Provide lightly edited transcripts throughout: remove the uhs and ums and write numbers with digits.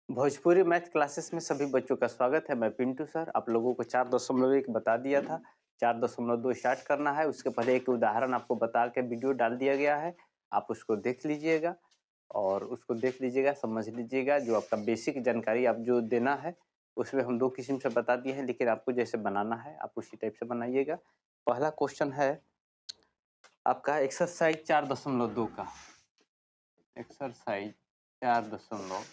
Bhojpuri math classes में सभी बच्चों का स्वागत है। मैं पिंटू सर आप लोगों को 4.1 बता दिया था, 4.2 स्टार्ट करना है। उसके पहले एक उदाहरण आपको बता के वीडियो डाल दिया गया है, आप उसको देख लीजिएगा और उसको देख लीजिएगा, समझ लीजिएगा। जो आपका बेसिक जानकारी आप जो देना है उसमें हम दो किस्म से बता दिए हैं, लेकिन आपको जैसे बनाना है आप उसी टाइप से बनाइएगा। पहला क्वेश्चन है आपका एक्सरसाइज 4.2 का, एक्सरसाइज 4.2।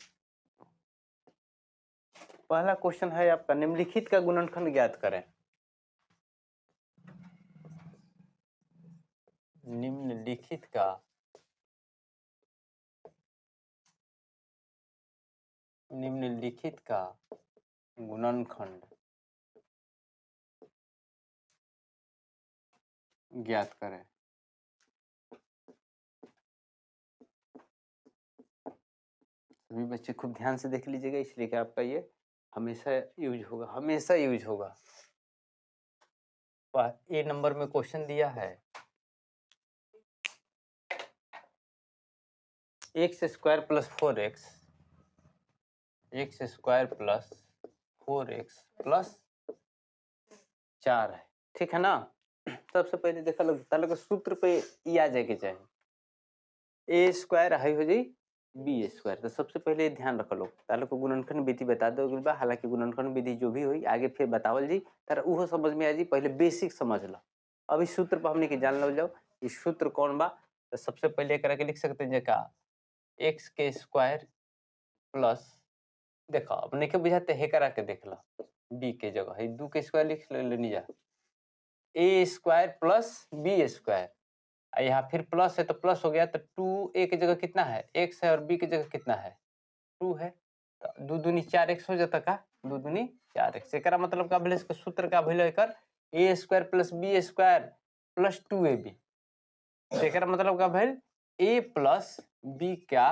पहला क्वेश्चन है आपका, निम्नलिखित का गुणनखंड ज्ञात करें। निम्नलिखित का निम्नलिखित का गुणनखंड ज्ञात करें। सभी बच्चे खूब ध्यान से देख लीजिएगा, इसलिए कि आपका ये हमेशा यूज होगा, हमेशा यूज होगा। ए नंबर में क्वेश्चन दिया है, x square plus four x, x square plus four x plus 4 है, ठीक है ना। सबसे पहले देखा लोग ताले सूत्र पे ई आ जाए के चाहिए, ए स्क्वायर हाई हो जाए बी स्क्वायर। तो सबसे पहले ध्यान रख लो, ताले को गुणनखंड विधि बता दो बा, हालांकि गुणनखंड विधि जो भी हुई आगे फिर बतावल जी, तारा उहो समझ में आ जी, पहले बेसिक समझ लो। अभी सूत्र पर हमने के जान लो जाओ, ये सूत्र कौन बा। तो सबसे पहले एकरा के लिख सकते हैं का एक्स के स्क्वायर प्लस, देखो अब नहीं के बुझाते हे करा के देख लो, बी के जगह है दो के स्क्वायर लिख लेनी जा, A square plus B square, यहाँ फिर प्लस है तो प्लस हो गया, तो टू ए के जगह कितना है एक्स है और बी के जगह कितना है टू है, तो दो दूनी चार एक्स हो जाता का, दो दूनी चार एक्स। एकरा मतलब का भेल, इसके सूत्र का भेल एकर A square plus B square plus two A B. एकरा मतलब का भेल ए प्लस बी का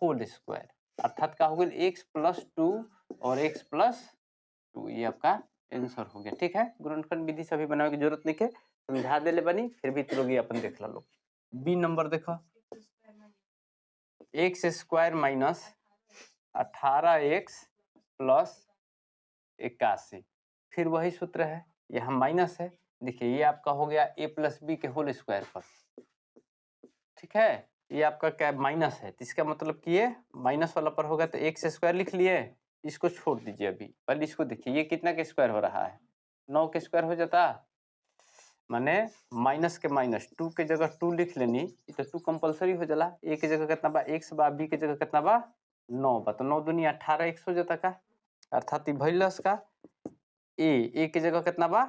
होल स्क्वायर, अर्थात का हो गया एक्स प्लस टू और एक्स प्लस टू, ये आपका आंसर हो गया। ठीक है, गुणनखंड विधि सभी बनावे की जरूरत नहीं है, समझा देले बनी, फिर भी तुम लोग अपन देख लो। बी नंबर देखो, x square minus 18 x plus 81, फिर वही सूत्र है, यहाँ माइनस है, देखिए ये आपका हो गया ए प्लस बी के होल स्क्वायर पर, ठीक है, ये आपका क्या माइनस है, तो इसका मतलब कि ये माइनस वाला पर होगा, तो एक्स स्क्वायर लिख लिए, इसको छोड़ दीजिए अभी, पहले इसको देखिए ये कितना के स्क्वायर हो रहा है, 9 के स्क्वायर हो जाता, माने माइनस के माइनस टू के जगह टू लिख लेनी, तो टू कंपलसरी हो जाला, ए के जगह कितना बा एक्स बा, बी के जगह कितना बा 9 बा, तो 9 दूनी 18 एक्स हो जाता का, अर्थात भैलस का ए के जगह कितना बा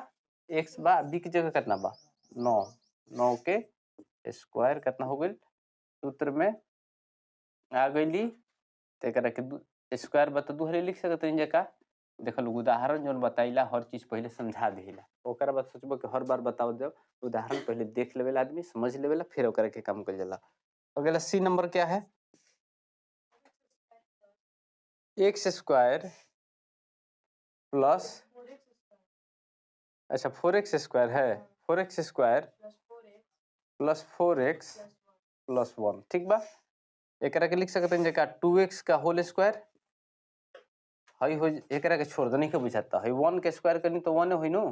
एक्स बा, बी के जगह कितना बा 9, 9 के स्क्वायर कितना हो गई सूत्र में आ गई, तो एकरा के स्क्वायर बा तो दूहरे लिख सकते हैं का। देख लो उदाहरण जो बताइला हर चीज पहले समझा दिला, ओकरा बाद सोचबो कि हर बार बताओ जब उदाहरण पहले देख लेवेला आदमी, समझ लेवेला, फिर ओकरा के काम कर जाला। अगला सी नंबर क्या है, एक्स स्क्वायर प्लस, अच्छा फोर एक्स स्क्वायर है, four x square plus four x plus one, ठीक बा। एकरा के लिख सकते हैं का टू एक्स का होल स्क्वायर हई हो, एकरा के छोड़ दो नहीं के बुझाता है, वन के स्क्वायर करनी तो वन होई नो,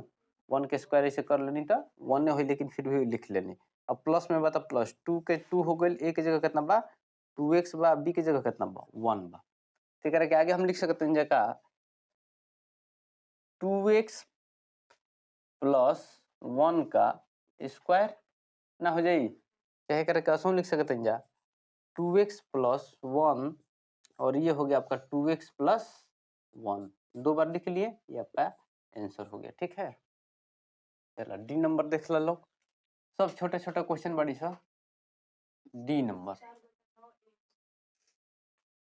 वन के स्क्वायर ऐसे कर लेनी तो वन होई, लेकिन फिर भी लिख लेनी। अब प्लस में बा तो प्लस टू के टू हो गई, ए के जगह कितना बा टू एक्स बा, बी के जगह कितना बा वन बा, एकरा के आगे हम लिख सकते हैं का टू एक्स प्लस वन का स्क्वायर ना हो जाई, चाहे एकरा के असो लिख सकते हैं जा टू एक्स प्लस वन, और ये हो गया आपका टू एक्स प्लस वन, दो बार लिख लिए, ये आपका आंसर हो गया। ठीक है, चलो डी नंबर देख लो, सब छोटे छोटे क्वेश्चन बड़ी सा। D number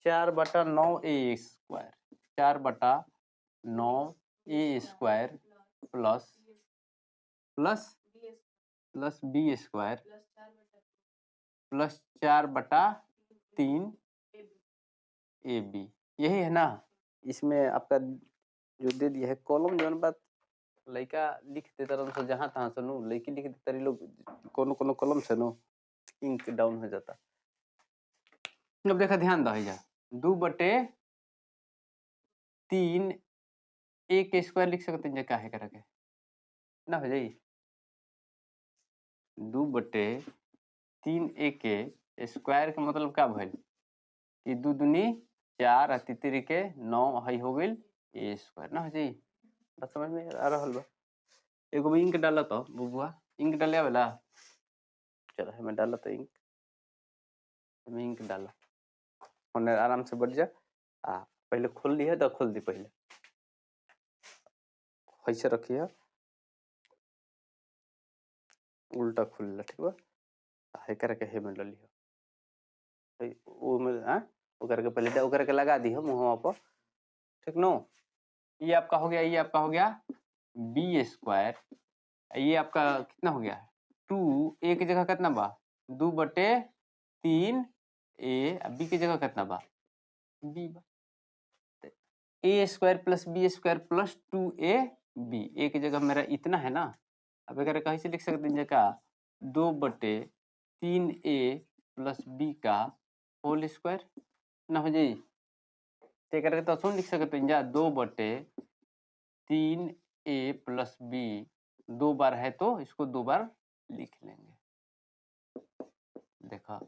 4/9 A square, 4/9 A square plus plus plus B square plus 4/3 A B, यही है ना। इसमें आपका जो दे दिया है कॉलम जौन बात लड़का लिख देता रहा जहाँ तहाँ से नु, लड़की लिख देता रही लोग कोनो कोनो कॉलम से नो इंक डाउन हो जाता। अब देखा ध्यान दो जा, 2 बटे तीन ए के स्क्वायर लिख सकते हैं का है करके ना हो जाई, 2/3 ए के स्क्वायर के मतलब का भइल कि 2 दूनी 4 आ 3 के 9 हई हो गइल ए स्क्वायर ना हो जाई। बात समझ में आ रहल बा। एगो में इंक डाला तो बुबुआ, इंक डाले वाला, चलो हमें डाला तो इंक, हमें इंक डाला, होने आराम से बढ़ जा। आ पहले खोल ली है तो खोल दी, पहले ऐसे रखी है, उल्टा खोल ला, ठीक बा। है करके हे में डाली है वो में, हाँ ओकर के पहले ओकर के लगा दी हो मुँह पर, ठीक नो। ये आपका हो गया, ये आपका हो गया बी स्क्वायर, ये आपका कितना हो गया 2, ए की जगह कितना बा 2/3 ए, बी की जगह कितना बा बी बा। A square plus B square plus 2ab, ए की जगह मेरा इतना है ना। अब अगर कैसे लिख सकते हैं का 2/3 ए प्लस बी का होल स्क्वायर ना हो जाई। तो करके तो सुन लिख सकते हैं जा 2/3 ए प्लस बी, 2 बार है तो इसको 2 बार लिख लेंगे। देखा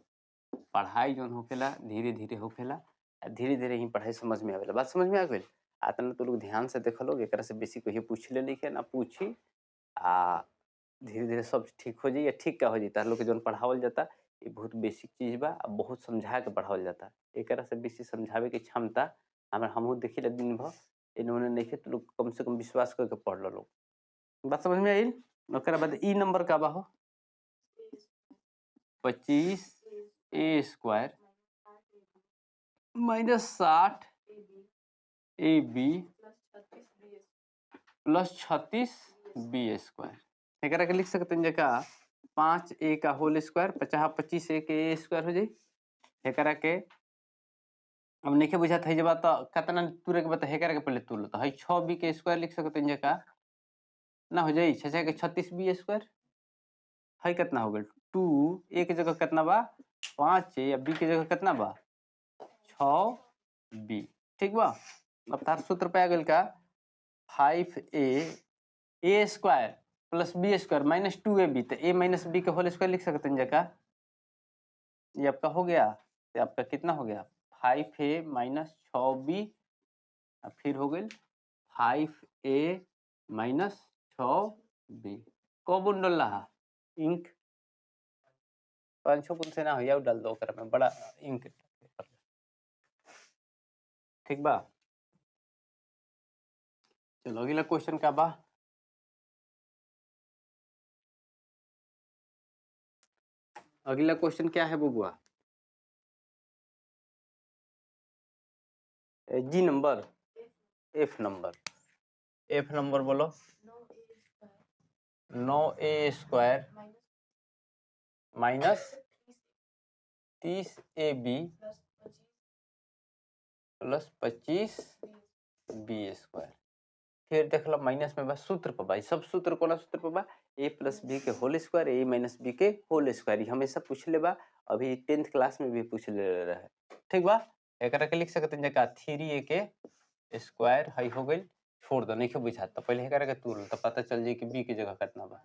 पढ़ाई जोन होखेला धीरे धीरे होखेला, धीरे धीरे ही पढ़ाई समझ में आवेला। बात समझ में आ गई? आतना तो लोग ध्यान से देख लोग, एकरा से बेसी कोई पूछ ले नहीं ना पूछी, आ धीरे धीरे सब ठीक हो जाए। ठीक का हो जाए तार लोग के जोन पढ़ावल जाता ये बहुत बेसिक चीज़ बा, बहुत समझा के पढ़ावल जाता। एकरा से बेसी समझावे के क्षमता हमारे हमहू देखी दिन भर इन्होंने नहीं, तो लोग कम से कम विश्वास करके पढ़ लो लोग। बात समझ में आई? ओकरा बाद ई नंबर का बा हो 25 ए square minus 60 A B plus 36 B square. एकरा के लिख सकते हैं जका 5 ए का होल स्क्वायर 50 25 ए के ए स्क्वायर हो जाई। एकरा के अब नहीं बुझात है जब तो कितना तुरे के बता, एकरा के पहले तुर तो है 6 बी के स्क्वायर लिख सकते हैं जका ना हो जाई, 6 के 36 बी स्क्वायर है कितना हो गया 2 ए के जगह कितना बा 5 ए, बी के जगह कितना बा 6 बी, ठीक बा। अब तार सूत्र पे आ गइल का 5 A A square plus B square minus 2ab, तो ए माइनस बी के होल स्क्वायर लिख सकते हैं जका। ये आपका हो गया, तो आपका कितना हो गया 5 ए माइनस 6 बी, और फिर हो गई 5 ए माइनस 6 बी। कब डल रहा इंक 5-6 बूंद से ना हो या डाल दो ओकरा में बड़ा इंक, ठीक बा। चलो अगला क्वेश्चन का बा, अगला क्वेश्चन क्या है बुबुआ, G number F number, F number बोलो 9 ए square minus 30 A B plus 25 B square. फिर देख लो माइनस में बा सूत्र पर बा, सब सूत्र कोना सूत्र पर बा ए प्लस बी के whole square A minus B के होल स्क्वायर, हमेशा पूछ ले बा, अभी 10th class में भी पूछ ले रहा है, ठीक बा। एकरा के लिख सकते हैं का 3 ए के स्क्वायर हई हो गई, छोड़ दो नहीं बुझात तो पहले एकरा के तोड़ तो पता चल जाए कि बी के जगह कितना बा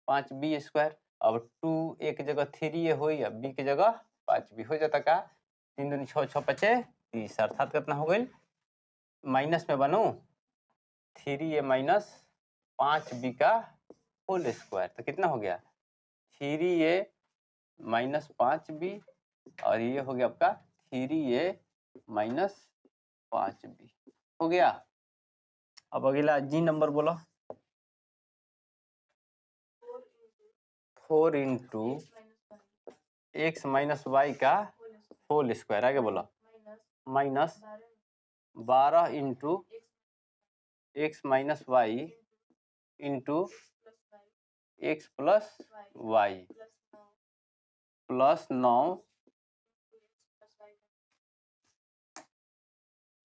5 बी स्क्वायर। अब 2 ए के जगह 3 ए होई, अब बी के जगह 5 बी हो जाता का 3 दूनी 6 6 5 30, अर्थात कितना हो गई माइनस में बनू 3 ए माइनस 5 बी का होल स्क्वायर, तो कितना हो गया 3 ए माइनस 5 बी, और ये हो गया आपका 3 ए माइनस 5 बी हो गया। अब अगला जी नंबर बोलो 4 इंटू एक्स माइनस वाई का होल स्क्वायर, आगे बोलो minus 12 into X minus Y into X plus Y plus 9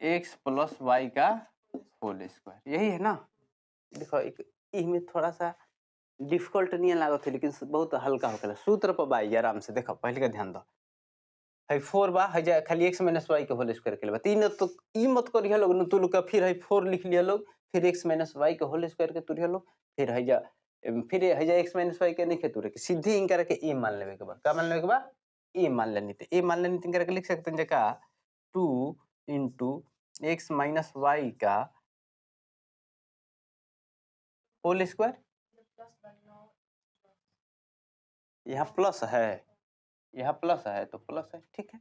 X plus Y का होल स्क्वायर, यही है ना। देखो एक इसमें थोड़ा सा डिफिकल्ट नहीं लागत है लेकिन बहुत हल्का होखेला, सूत्र पर बाई आराम से देखो, पहले का ध्यान दो। है 4 बा, है जा खाली एक्स माइनस वाई के होल स्क्वायर के बा। तीन तो ई मत करिए लोग न, तू लोग का फिर है 4 लिख लिया लोग, फिर एक्स माइनस वाई के होल स्क्वायर के तुरिया लोग, फिर है जा फिर है जा एक्स माइनस वाई के नहीं के तुरे के सीधे इनकर के ए मान लेवे के बा। का मान लेवे के बा? ए मान लेनी। तो ए मान लेनी इनकर के लिख सकते हैं का 2 इंटू एक्स माइनस वाई का होल स्क्वायर। यहाँ प्लस है, यहाँ प्लस है तो प्लस है, ठीक है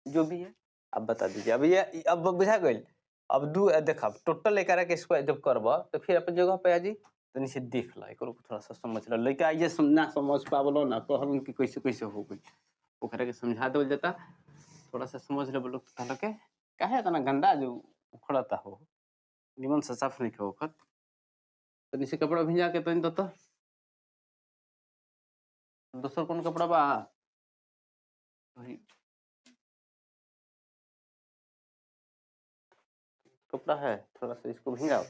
जो भी है अब बता दीजिए। अब ये अब बुझा गई। अब दू देखा टोटल एक के स्क्वायर जब करब तो फिर अपन जगह पे आ जी तो नीचे देख ला, एक थोड़ा सा समझ ला। लड़का ये ना समझ पावलो ना कहलन कि कैसे कैसे हो गई, ओकरा के समझा देवल जाता, थोड़ा सा समझ ले लोग तो के काहे इतना गंदा जो उखड़ता हो, निमन से साफ नहीं होखत। तो नीचे कपड़ा भिजा के तनी दत, दोसर कौन कपड़ा बा? कपड़ा है थोड़ा सा इसको भिंगाओ।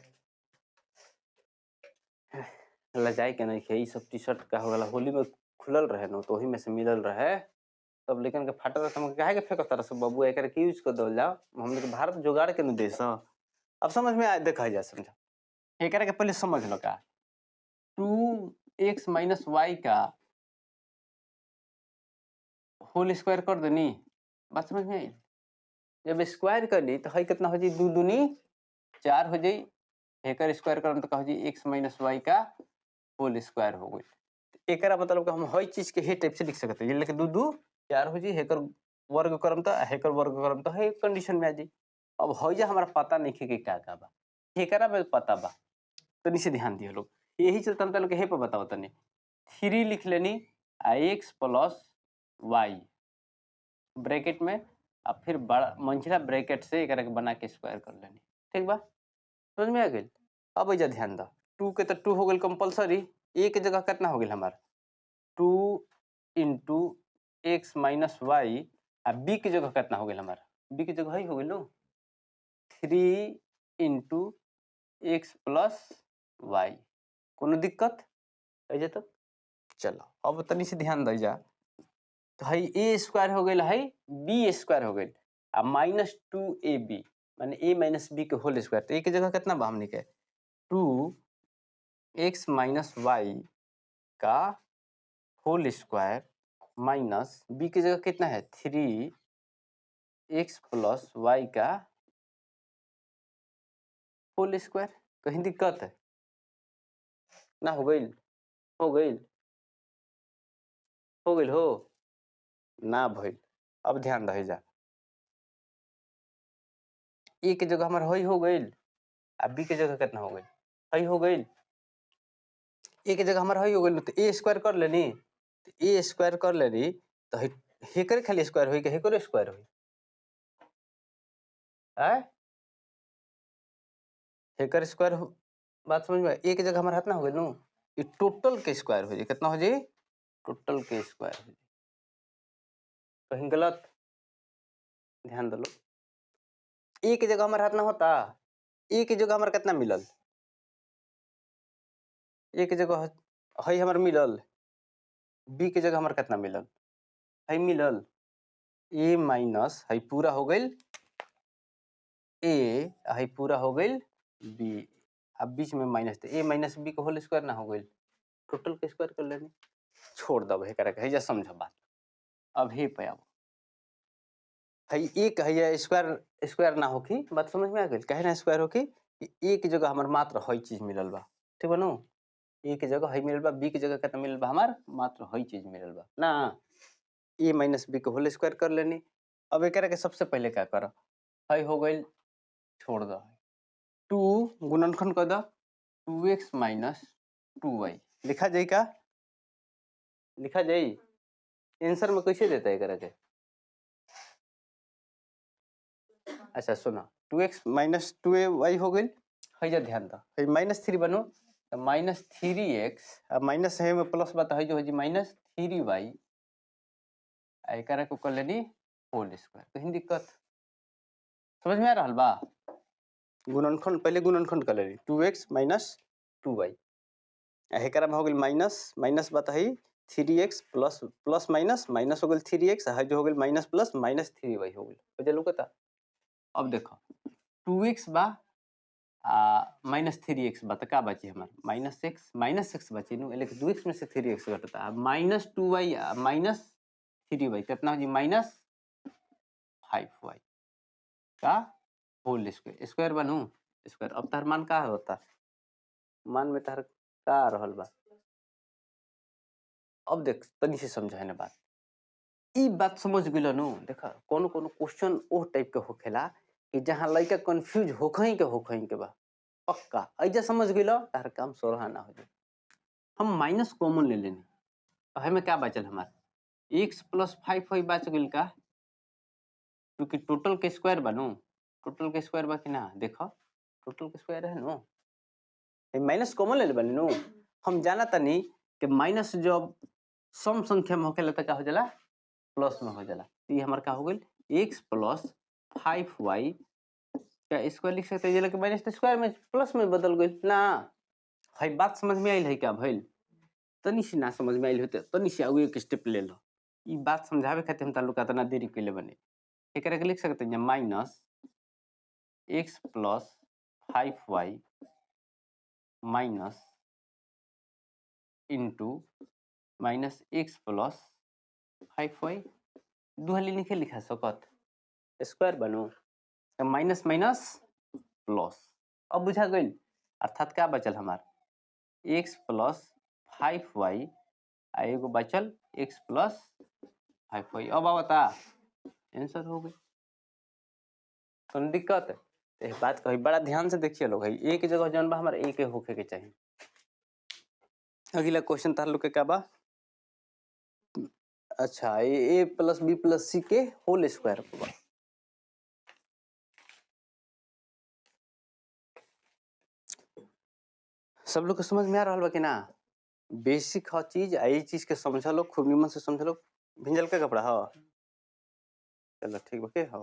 लजाए के नहीं खे, सब टी शर्ट का हो गला होली में खुलल रहे न तो वही में से मिलल रहे तब, लेकिन के फाटल रहे हम काहे के फेंकत रहे सब बबुआ, एकरा के यूज कर दल जाओ, हमने के भारत जुगाड़ के न देश। अब समझ में आए? देखा जा समझा एकरा के पहले समझ लो का 2x minus Y का होल स्क्वायर कर देनी, बात समझ में आई? जब स्क्वायर कर ली तो है कितना हो जाए, 2 दूनी 4 हो जाए, एकर स्क्वायर करम तो हो जाए एक्स माइनस वाई का होल स्क्वायर हो गई। एकरा मतलब कि हम हर चीज के हे टाइप से लिख सकते हैं, लेकिन 2 2 4 हो जाए, हेकर वर्ग करम तो हेकर वर्ग करम तो हे कंडीशन में आ जाए। अब हो जा हमारा पता नहीं है कि का का बा, हेकरा में पता बा तो नीचे ध्यान दियो लोग, यही चलता हम लोग हे पर बताओ तनी 3 लिख लेनी आ एक्स प्लस वाई ब्रैकेट में आ फिर बड़ा मंझिला ब्रैकेट से एकरा के बना के स्क्वायर कर लेनी, ठीक बा? समझ में आ गई? अब एजा ध्यान दा, 2 के तो 2 हो गई कंपलसरी, ए के जगह कितना हो गई हमारा 2 इंटू एक्स माइनस वाई, आ बी के जगह कितना हो गई हमारा, बी के जगह ही हो गई लो 3 इंटू एक्स प्लस वाई। कोनो दिक्कत एजे तक? चलो अब तनी से ध्यान दै जा, तो है ए स्क्वायर हो गई, है बी स्क्वायर हो गई आ माइनस 2ab माने ए माइनस बी के होल स्क्वायर, तो ए के जगह कितना बा हमनी के 2 एक्स माइनस वाई का होल स्क्वायर माइनस बी के जगह कितना है 3 एक्स प्लस वाई का होल स्क्वायर। कहीं दिक्कत है ना? हो गई, हो गई, हो गई हो ना भइल। अब ध्यान रह जा, ए के जगह हमार हई हो गई आ बी के जगह कितना हो गई, हई हो गई। ए के जगह हमार हई हो गई तो ए स्क्वायर कर लेनी, तो ए स्क्वायर कर लेनी तो हेकर खाली स्क्वायर होई के हेकर स्क्वायर होई, आय हेकर स्क्वायर हो। बात समझ में? ए के जगह हमार कितना हो गई नु, ये टोटल के स्क्वायर हो जाए, कितना हो जाए टोटल के स्क्वायर हो जाए। कहीं गलत? ध्यान दो, ए के जगह हमारा कितना होता, ए के जगह हमारा कितना मिलल, ए के जगह है हमार मिलल, बी के जगह हमार कितना मिलल, है मिलल ए माइनस है पूरा हो गई ए, है पूरा हो गई बी, अब बीच में माइनस, तो ए माइनस बी के होल स्क्वायर ना हो गई, टोटल के स्क्वायर कर लेनी। छोड़ दब है करे है जा समझ बात। अब हे पे आओ, है एक है स्क्वायर स्क्वायर ना होखी, बात समझ में आ गई? काहे ना स्क्वायर होखी कि एक जगह हमार मात्र हई चीज मिलल बा, ठीक बा नु? ए के जगह हई मिलल बा, बी के जगह कितना मिलल बा हमार मात्र हई चीज मिलल बा ना। ए माइनस बी के होल स्क्वायर कर लेनी। अब एकरा के सबसे पहले का कर, हई हो गई छोड़ दो, 2 गुणनखंड कर दो, 2x minus 2y लिखा जाई, का लिखा जाई आंसर में कैसे देता है एकरा के? अच्छा सुना, 2x minus 2y हो गई, है जा ध्यान दो, है माइनस 3 बनो तो माइनस 3x, अब माइनस है में प्लस बात है जो है माइनस 3y, एकरा को कर लेनी होल स्क्वायर। कहीं दिक्कत समझ में आ रहा बा? गुणनखंड पहले गुणनखंड कर लेनी, 2x minus 2y, एकरा में हो गई माइनस, माइनस बात है Three x plus plus minus minus हो गई थ्री एक्स, है जो हो गई minus plus minus three y हो गई। बुझल लौकता। अब देखो टू एक्स बा आ माइनस थ्री एक्स बा, तो का बची हमार माइनस एक्स बची नु, लेकिन दू एक्स में से थ्री एक्स घटता, अब minus two Y minus three Y कितना हो जी माइनस फाइव वाई का होल स्क्वायर, स्क्वायर बनू स्क्वायर। अब तार मान का होता, मान में तार का रहल बा। अब देख तनी से समझाए ना बात, ई बात समझ गेल नु। देखा कोनो कोनो क्वेश्चन ओ टाइप के होखेला कि जहां लड़का कंफ्यूज होखई के बा पक्का, ऐजा समझ गेल तार काम सोरहा ना हो जाए। हम माइनस कॉमन ले लेनी तो हमें क्या बचल हमार एक्स प्लस फाइव वाई बच गेल का, क्योंकि टोटल के स्क्वायर बनू, टोटल के स्क्वायर बा कि ना, देखो टोटल के स्क्वायर है नो, माइनस कॉमन ले बनी नु। हम जाना तनी कि माइनस जब सम संख्या में होखेला तो का हो जाला प्लस में हो जाला, तो ये हमार का हो गइल एक्स प्लस फाइव वाई का स्क्वायर लिख सकते हैं, कि माइनस स्क्वायर में प्लस में बदल गइल ना। है बात समझ में आइल है क्या भइल? तनी सी ना समझ में आइल होते तनी सी आगे एक स्टेप ले लो। ई बात समझावे खातिर हम तालुका तना देरी कइले बने। एकरा के लिख सकते हैं minus x plus five y minus into minus x plus five y, दुहली लिखे लिखा सकत स्क्वायर बनू तो माइनस माइनस प्लस। अब बुझा गइल, अर्थात क्या बचल हमार एक्स प्लस फाइव वाई आ एगो बचल एक्स प्लस फाइव वाई। अब आवता आंसर हो गई, तो दिक्कत है। तो बात कही बड़ा ध्यान से देखिए लोग, एक जगह जौन बा हमारा एक होखे के चाहिए। अगला क्वेश्चन तार लोग के का बा, अच्छा a plus b plus c के होल स्क्वायर बा। सब लोग के समझ में आ रहा बा कि ना? बेसिक ह चीज, आ ई चीज के समझ लो, खूब निमन से समझ लो। भिंजल के कपड़ा ह, चलो ठीक बा के हो,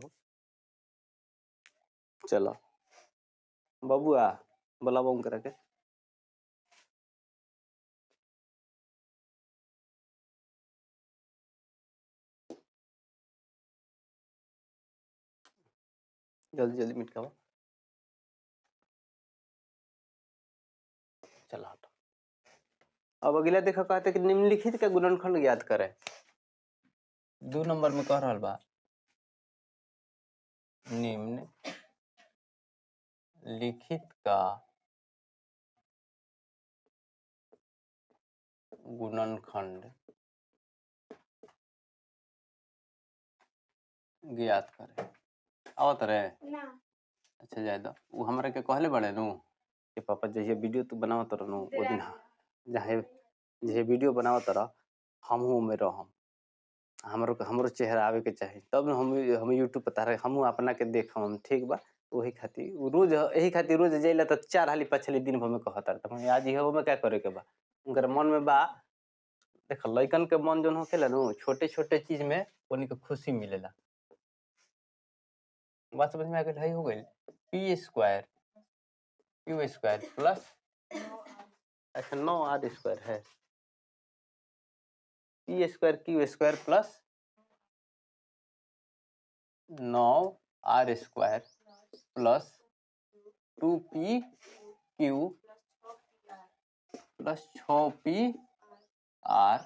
चलो बबुआ बोलाबो उनकरा के। जल्दी जल्दी मिटकाओ, चलो हटो। अब अगला देखो कहते कि निम्नलिखित का गुणनखंड ज्ञात करें। 2 नंबर में कह रहा बा निम्न लिखित का गुणनखंड ज्ञात करें। आवत रहे ना। अच्छा जाए दो, वो हमरा के कहले बड़े नु कि पापा जहिया वीडियो तू बनावत रह नु ओ दिन जहे जहे वीडियो बनावत रह हमहू में रहम, हमरो हमरो चेहरा आवे के चाही तब हम यूट्यूब पर तारे हमहू अपना के देखम हम, ठीक बा। वही खातिर रोज यही खातिर रोज जइला तो 4 हाली 5 हाली दिन भर में कहत रह, त आज इहो में का करे के बा उनकर मन में बा। देख लइकन के मन जोन होखेला नु छोटे छोटे चीज में उन्हीं के खुशी मिलेला। बात समझ में आ गइल? हो गइल p square q square plus अच्छा 9r square है, p square q square plus 9r square plus 2pq plus 6pr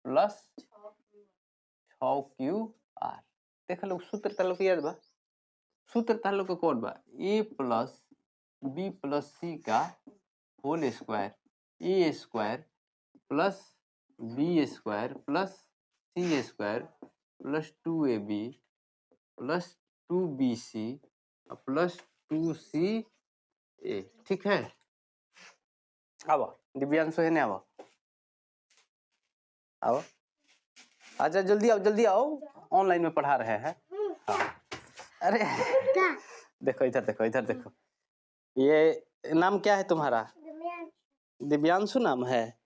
plus 6qr। देख लो सूत्र तालो के याद बा, सूत्र तालो के कौन बा a plus b plus c का whole square a square plus b square plus c square plus 2ab plus 2bc plus 2ca। ठीक है, आवा दिव्यांशु है ना, आवा आओ, अच्छा जल्दी आओ जल्दी आओ, ऑनलाइन में पढ़ा रहे हैं। हाँ। अरे देखो इधर देखो इधर देखो, ये नाम क्या है तुम्हारा? दिव्यांशु नाम है।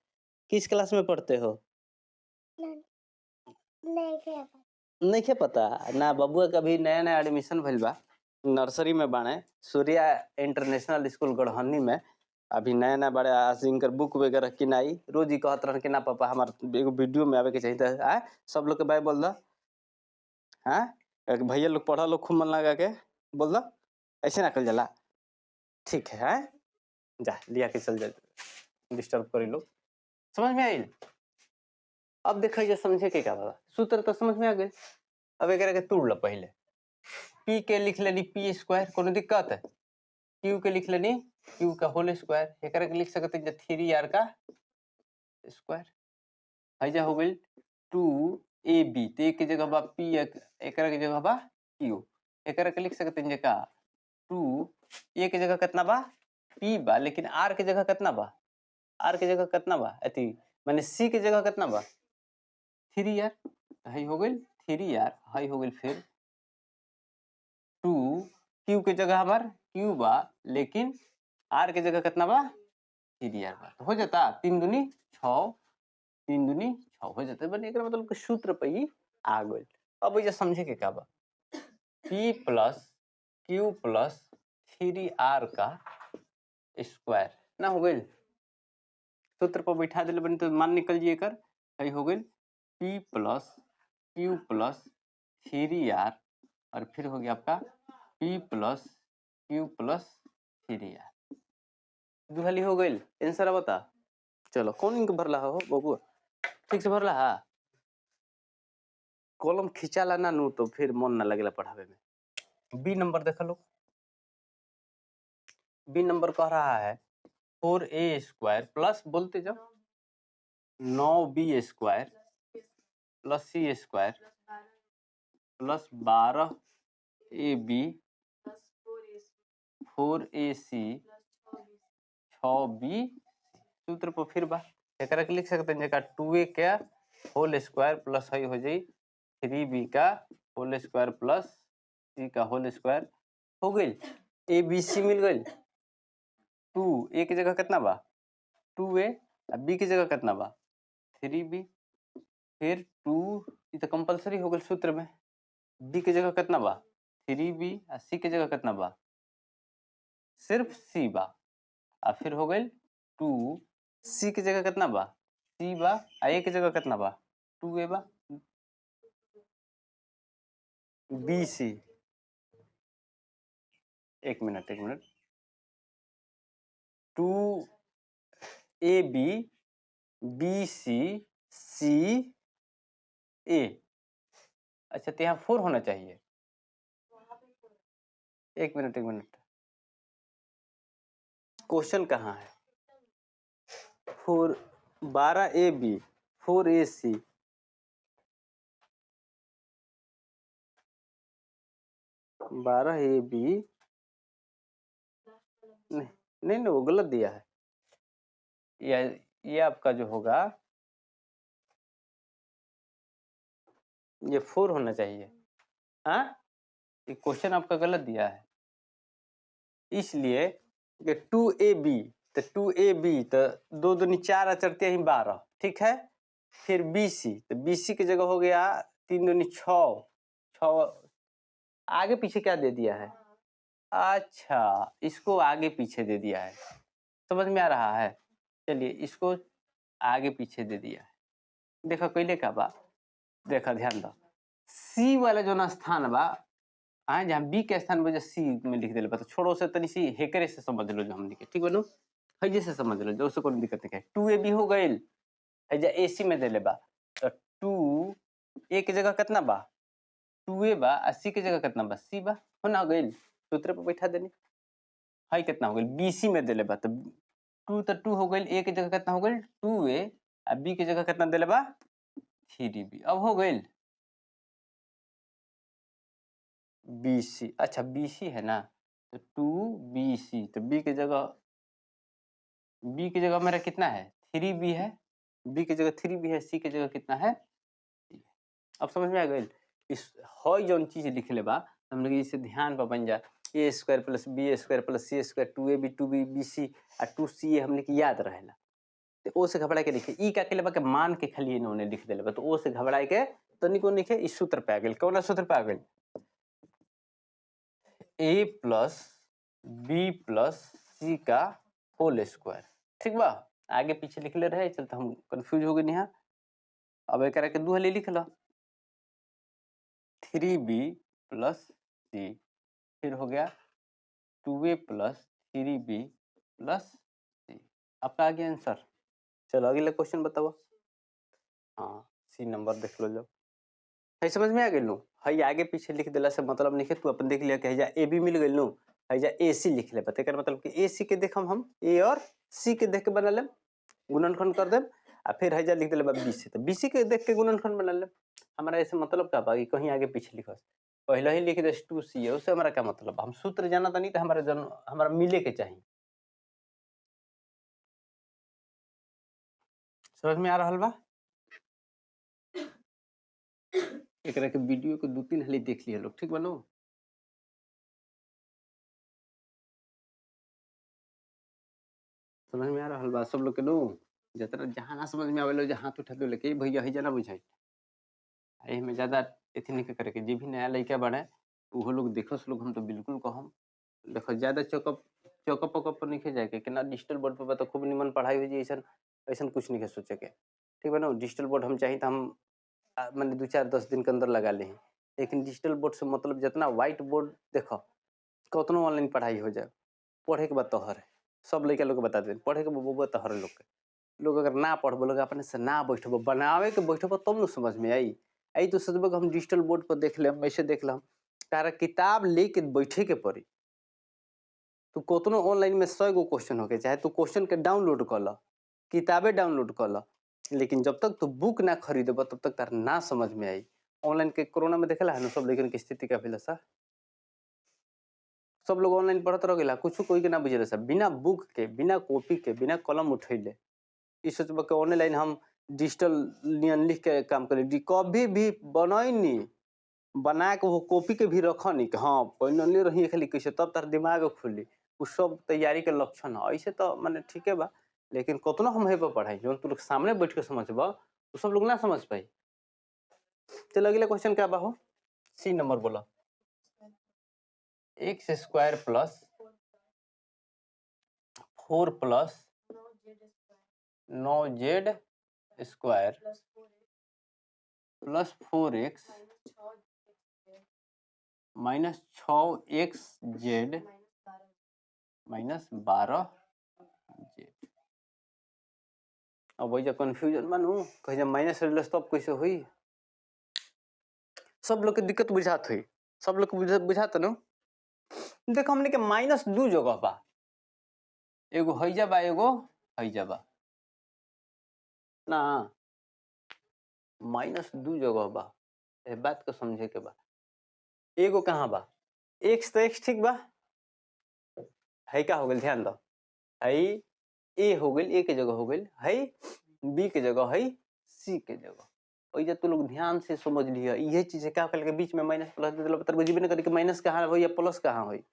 किस क्लास में पढ़ते हो? नहीं क्या पता ना। बबुआ का भी नया नया एडमिशन भइल बा, नर्सरी में बाणे, सूर्या इंटरनेशनल स्कूल गढ़हनी में। अभी नया नया बड़े आज इनकर बुक वगैरह किनाई, रोज ही कहत रहन कि ना पापा हमार एगो वीडियो में आवे के चाहिए। त आए सब लोग के बाय बोल दा। हाँ एक भैया लोग पढ़ा लोग खूब मन लगा के बोल दो, ऐसे ना कल जाला। ठीक है, हैं? जा लिया के चल जा, डिस्टर्ब करी लोग। समझ में आइल? अब देखा जा समझे के का बा, सूत्र तो समझ में आ गए। अब एकरा के तोड़ लो पहले। पी के लिख लेनी पी स्क्वायर, कोनो दिक्कत है? क्यू के लिख लेनी क्यू का होल स्क्वायर, एकरा के लिख सकते हैं थ्री are का स्क्वायर। हैजा हो गई टू ए बी, तो एक के जगह बा पी, एकरा के जगह बा क्यू, एकरा के लिख सकते हैं का टू, ए के जगह कितना बा पी बा, लेकिन are के जगह कितना बा, are के जगह कितना बा अति माने सी के जगह कितना बा थ्री आर, हई हो गई थ्री आर, हई हो गई फिर टू क्यू के जगह हमार क्यू बा, लेकिन are के जगह कितना बा थ्री आर बा, तो हो जाता तीन दूनी छः, तीन दूनी छः हो जाता। बने एकरा मतलब कि सूत्र पे ही आ गइल। अब ये समझे के का बा, P plus Q plus three R का स्क्वायर ना हो गइल, सूत्र पर बैठा दिल बनी तो मान निकल जी एकर, हई हो गइल P plus Q plus three R, और फिर हो गया आपका P plus Q plus three R. दुहली हो गइल। आंसर बता। चलो कौन इंक भरला हो बबुआ, ठीक से भरला? हा कॉलम खिंचाला ना नू तो फिर मन ना लगेला पढ़ावे में। बी नंबर देख लो, बी नंबर कह रहा है फोर ए स्क्वायर प्लस बोलते जाओ नौ B square plus C square plus 12 A B four A C छः बी। सूत्र पर फिर बा एकरा के लिख सकते हैं टू ए के होल स्क्वायर प्लस हई हो जाई थ्री बी का होल स्क्वायर प्लस सी का होल स्क्वायर हो गई। ए बी सी मिल गई। टू ए के जगह कितना बा टू ए, और बी के जगह कितना बा थ्री बी, फिर टू, ये तो कंपलसरी हो गई सूत्र में। बी के जगह कितना बा थ्री बी, और सी के जगह कितना बा सिर्फ सी बा, और फिर हो गई टू सी के जगह कितना बा सी बा, और ए के जगह कितना बा टू ए बा, बी सी। एक मिनट एक minute, two A B B C C A, अच्छा तो यहाँ फोर होना चाहिए। एक मिनट एक मिनट, क्वेश्चन कहाँ है? फोर 12 A B 4 A C, 12 A B, नहीं नहीं नहीं वो गलत दिया है। ये आपका जो होगा ये 4 होना चाहिए। हाँ ये क्वेश्चन आपका गलत दिया है, इसलिए ये टू ए बी तो टू ए बी तो दो दूनी चार चढ़ते ही 12, ठीक है। फिर बी सी तो बी सी की जगह हो गया तीन दूनी छः, छः आगे पीछे क्या दे दिया है? अच्छा इसको आगे पीछे दे दिया है, समझ में आ रहा है। चलिए इसको आगे पीछे दे दिया है। देखो कैले का बा, देखा ध्यान दो, सी वाला जो ना स्थान बा आए जहाँ बी के स्थान पर सी में लिख दिले बा, तो छोड़ो से तनी सी हेकरे से समझ लो जो हमने के, ठीक बनू है से समझ लो जो उससे कोई दिक्कत नहीं है। टू ए बी हो गइल, है ए सी में दिले बा तो टू ए के जगह कितना बा टू ए बा, आ सी के जगह कितना बा सी बा, हो ना गइल, सूत्र पर बैठा देनी। हाई कितना हो गइल बी सी में दिले बा तो टू तो टू हो गइल, ए के जगह कितना हो गइल टू ए, आ बी के जगह कितना दिले बा थ्री बी। अब हो गइल बी सी, अच्छा बी सी है ना तो टू बी सी, तो बी के जगह मेरा कितना है थ्री बी है, बी के जगह थ्री बी है, सी के जगह कितना है। अब समझ में आ गई। इस हई जौन चीज लिखले बा हम लोग इसे ध्यान पर बन जा, A square plus B square plus C square two A B two B B C आ to सी ए हमने के याद रहेला, तो ओ से घबरा के लिखे ई का के बा के मान के खाली इन्होंने लिख दिले बा, तो ओ से घबराए के तनिको लिखे। इस सूत्र पे आ गेल, कौन सूत्र पे आ गेल A plus B plus C का होल स्क्वायर, ठीक बा। आगे पीछे लिखले रहे चलते हम कंफ्यूज हो गए यहाँ। अब एक के दू हाली लिख लो, थ्री बी प्लस सी, फिर हो गया two A plus three B plus C. आपका आ गया आंसर। चलो अगला क्वेश्चन बताओ। हाँ सी नंबर देख लो जब है समझ में आ गई नु। है आगे पीछे लिख दिला से मतलब नहीं है, तू अपन देख लिया कि है ए बी मिल गई नु, है जा ए सी लिख ले बते, एकर मतलब कि ए सी के देख हम ए और सी के देख के बना लेम, गुणनखंड कर देम, आ फिर है जा लिख दिले बा बी सी, तो बी सी के देख के गुणनखंड बना लेम। हमारा ऐसे मतलब का बा कि कहीं आगे पीछे लिखस, पहले ही लिख दे टू सी है, उससे हमारा क्या मतलब, हम सूत्र जाना तो नहीं तो हमारा जन हमारा मिले के चाहिए। समझ में आ रहा बा? एकरा के वीडियो के 2-3 हाली देख लिया लोग, ठीक बनो। समझ में आ रहा बा सब लोग के नो? जतना जहाँ ना समझ में आवेला जहाँ हाथ उठा दो लेके भैया ही जाना बुझाई। एही में ज्यादा अथी नहीं करे के, जे भी नया लड़का बने उहो लोग देखस लोग, हम तो बिल्कुल कहम देखो ज्यादा चौकअप चौकअप वकअप पर नहीं जाए के, केना डिजिटल बोर्ड पर तो खूब निमन पढ़ाई हो जाए, ऐसा ऐसा कुछ नहीं सोचे के, ठीक बा ना। डिजिटल बोर्ड हम चाही तो हम माने 2-4-10 दिन के अंदर लगा ली, लेकिन डिजिटल बोर्ड से मतलब जितना व्हाइट बोर्ड देखो कतनो ऑनलाइन पढ़ाई हो जाए, पढ़े के बाद तोहर है सब लड़का लोग के बता दे, पढ़े के बउआ तोहर लोग के लोग अगर ना पढ़बो लोग अपने से ना बैठबो बनावे के बैठबो तब न समझ में आई। आई तो सोचबो कि हम डिजिटल बोर्ड पर देख लेम ऐसे देख लेम, तारा किताब लेके बैठे के पड़ी। तू कतनो ऑनलाइन में 100 गो क्वेश्चन होके चाहे तू क्वेश्चन के डाउनलोड कर ल, किताबें डाउनलोड कर ल, लेकिन जब तक तू बुक ना खरीदब तब तक तार ना समझ में आई। ऑनलाइन के कोरोना में देखला है सब लेकिन के स्थिति का भेल सा, सब लोग ऑनलाइन पढ़त रह गेला, कुछ कोई के ना बुझेला सब, बिना बुक के बिना कॉपी के बिना कलम उठैले। ई सोचब कि ऑनलाइन हम डिजिटल नियन लिख के काम करे, कभी भी बनैनी बना के वो कॉपी के भी रखनी कि हाँ बनले रही खाली कैसे, तब तार दिमाग खुली। उ सब तैयारी के लक्षण है। ऐसे तो माने ठीक है बा, लेकिन कतनो हम हे पर पढ़ाई जोन तू लोग सामने बैठ के समझबा उ सब लोग ना समझ पाई। चलो अगला क्वेश्चन क्या बा हो, सी नंबर बोला। X square plus 4 plus 9 Z square plus 4x minus 6xz minus 12z। अब वही कंफ्यूजन मानू कहीं जब माइनस रहलस तब कैसे हुई, सब लोग के दिक्कत बुझात हुई, सब लोग के बुझात नु। देखो हमने के माइनस 2 जगह बा, एगो हईजा बा एगो हईजा बा ना, माइनस 2 जगह बा, ए बात को समझे के बा। एगो कहाँ बा, एक्स तो एक्स ठीक बा, है का हो गइल ध्यान दो, है ए हो गइल, ए के जगह हो गइल, है बी के जगह, है सी के जगह। ओइ जे तू लोग ध्यान से समझ लिया इहे चीज है का के बीच में माइनस प्लस दे देला, मतलब बुझबे न करी कि माइनस कहाँ होई या प्लस कहाँ होई।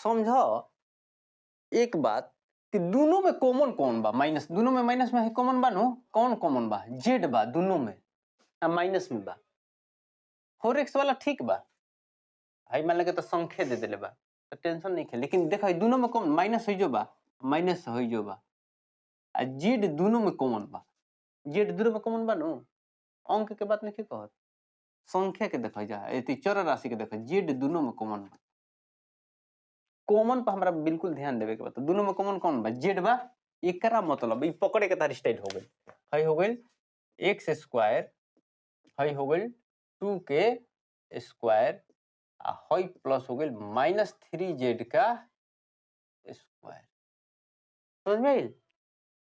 समझो एक बात कि दोनों में कॉमन कौन बा, माइनस दोनों में माइनस में है कॉमन बा नो, कौन कॉमन बा, जेड बा दोनों में आ माइनस में बा। 4x वाला ठीक बा, हाई मान लगे तो संख्या दे देले बा तो टेंशन नहीं है, लेकिन देखो दोनों में कॉमन माइनस हो जो बा, माइनस हो जो बा, आ जेड दोनों में कॉमन बा, जेड दोनों में कॉमन बा नो, अंक के बात नहीं कहत, संख्या के देखा जा एती चर राशि के देखा, जेड दोनों में कॉमन बा। कॉमन पर हमरा बिल्कुल ध्यान देवे के बा, दोनों में कॉमन कौन बा, जेड बा। एकरा मतलब ई पकड़े के तार स्टाइल हो गइल, हई हो गइल एक्स स्क्वायर, हई हो गइल 2 के स्क्वायर, आ हई प्लस हो गइल माइनस 3z का स्क्वायर। समझ में आइल?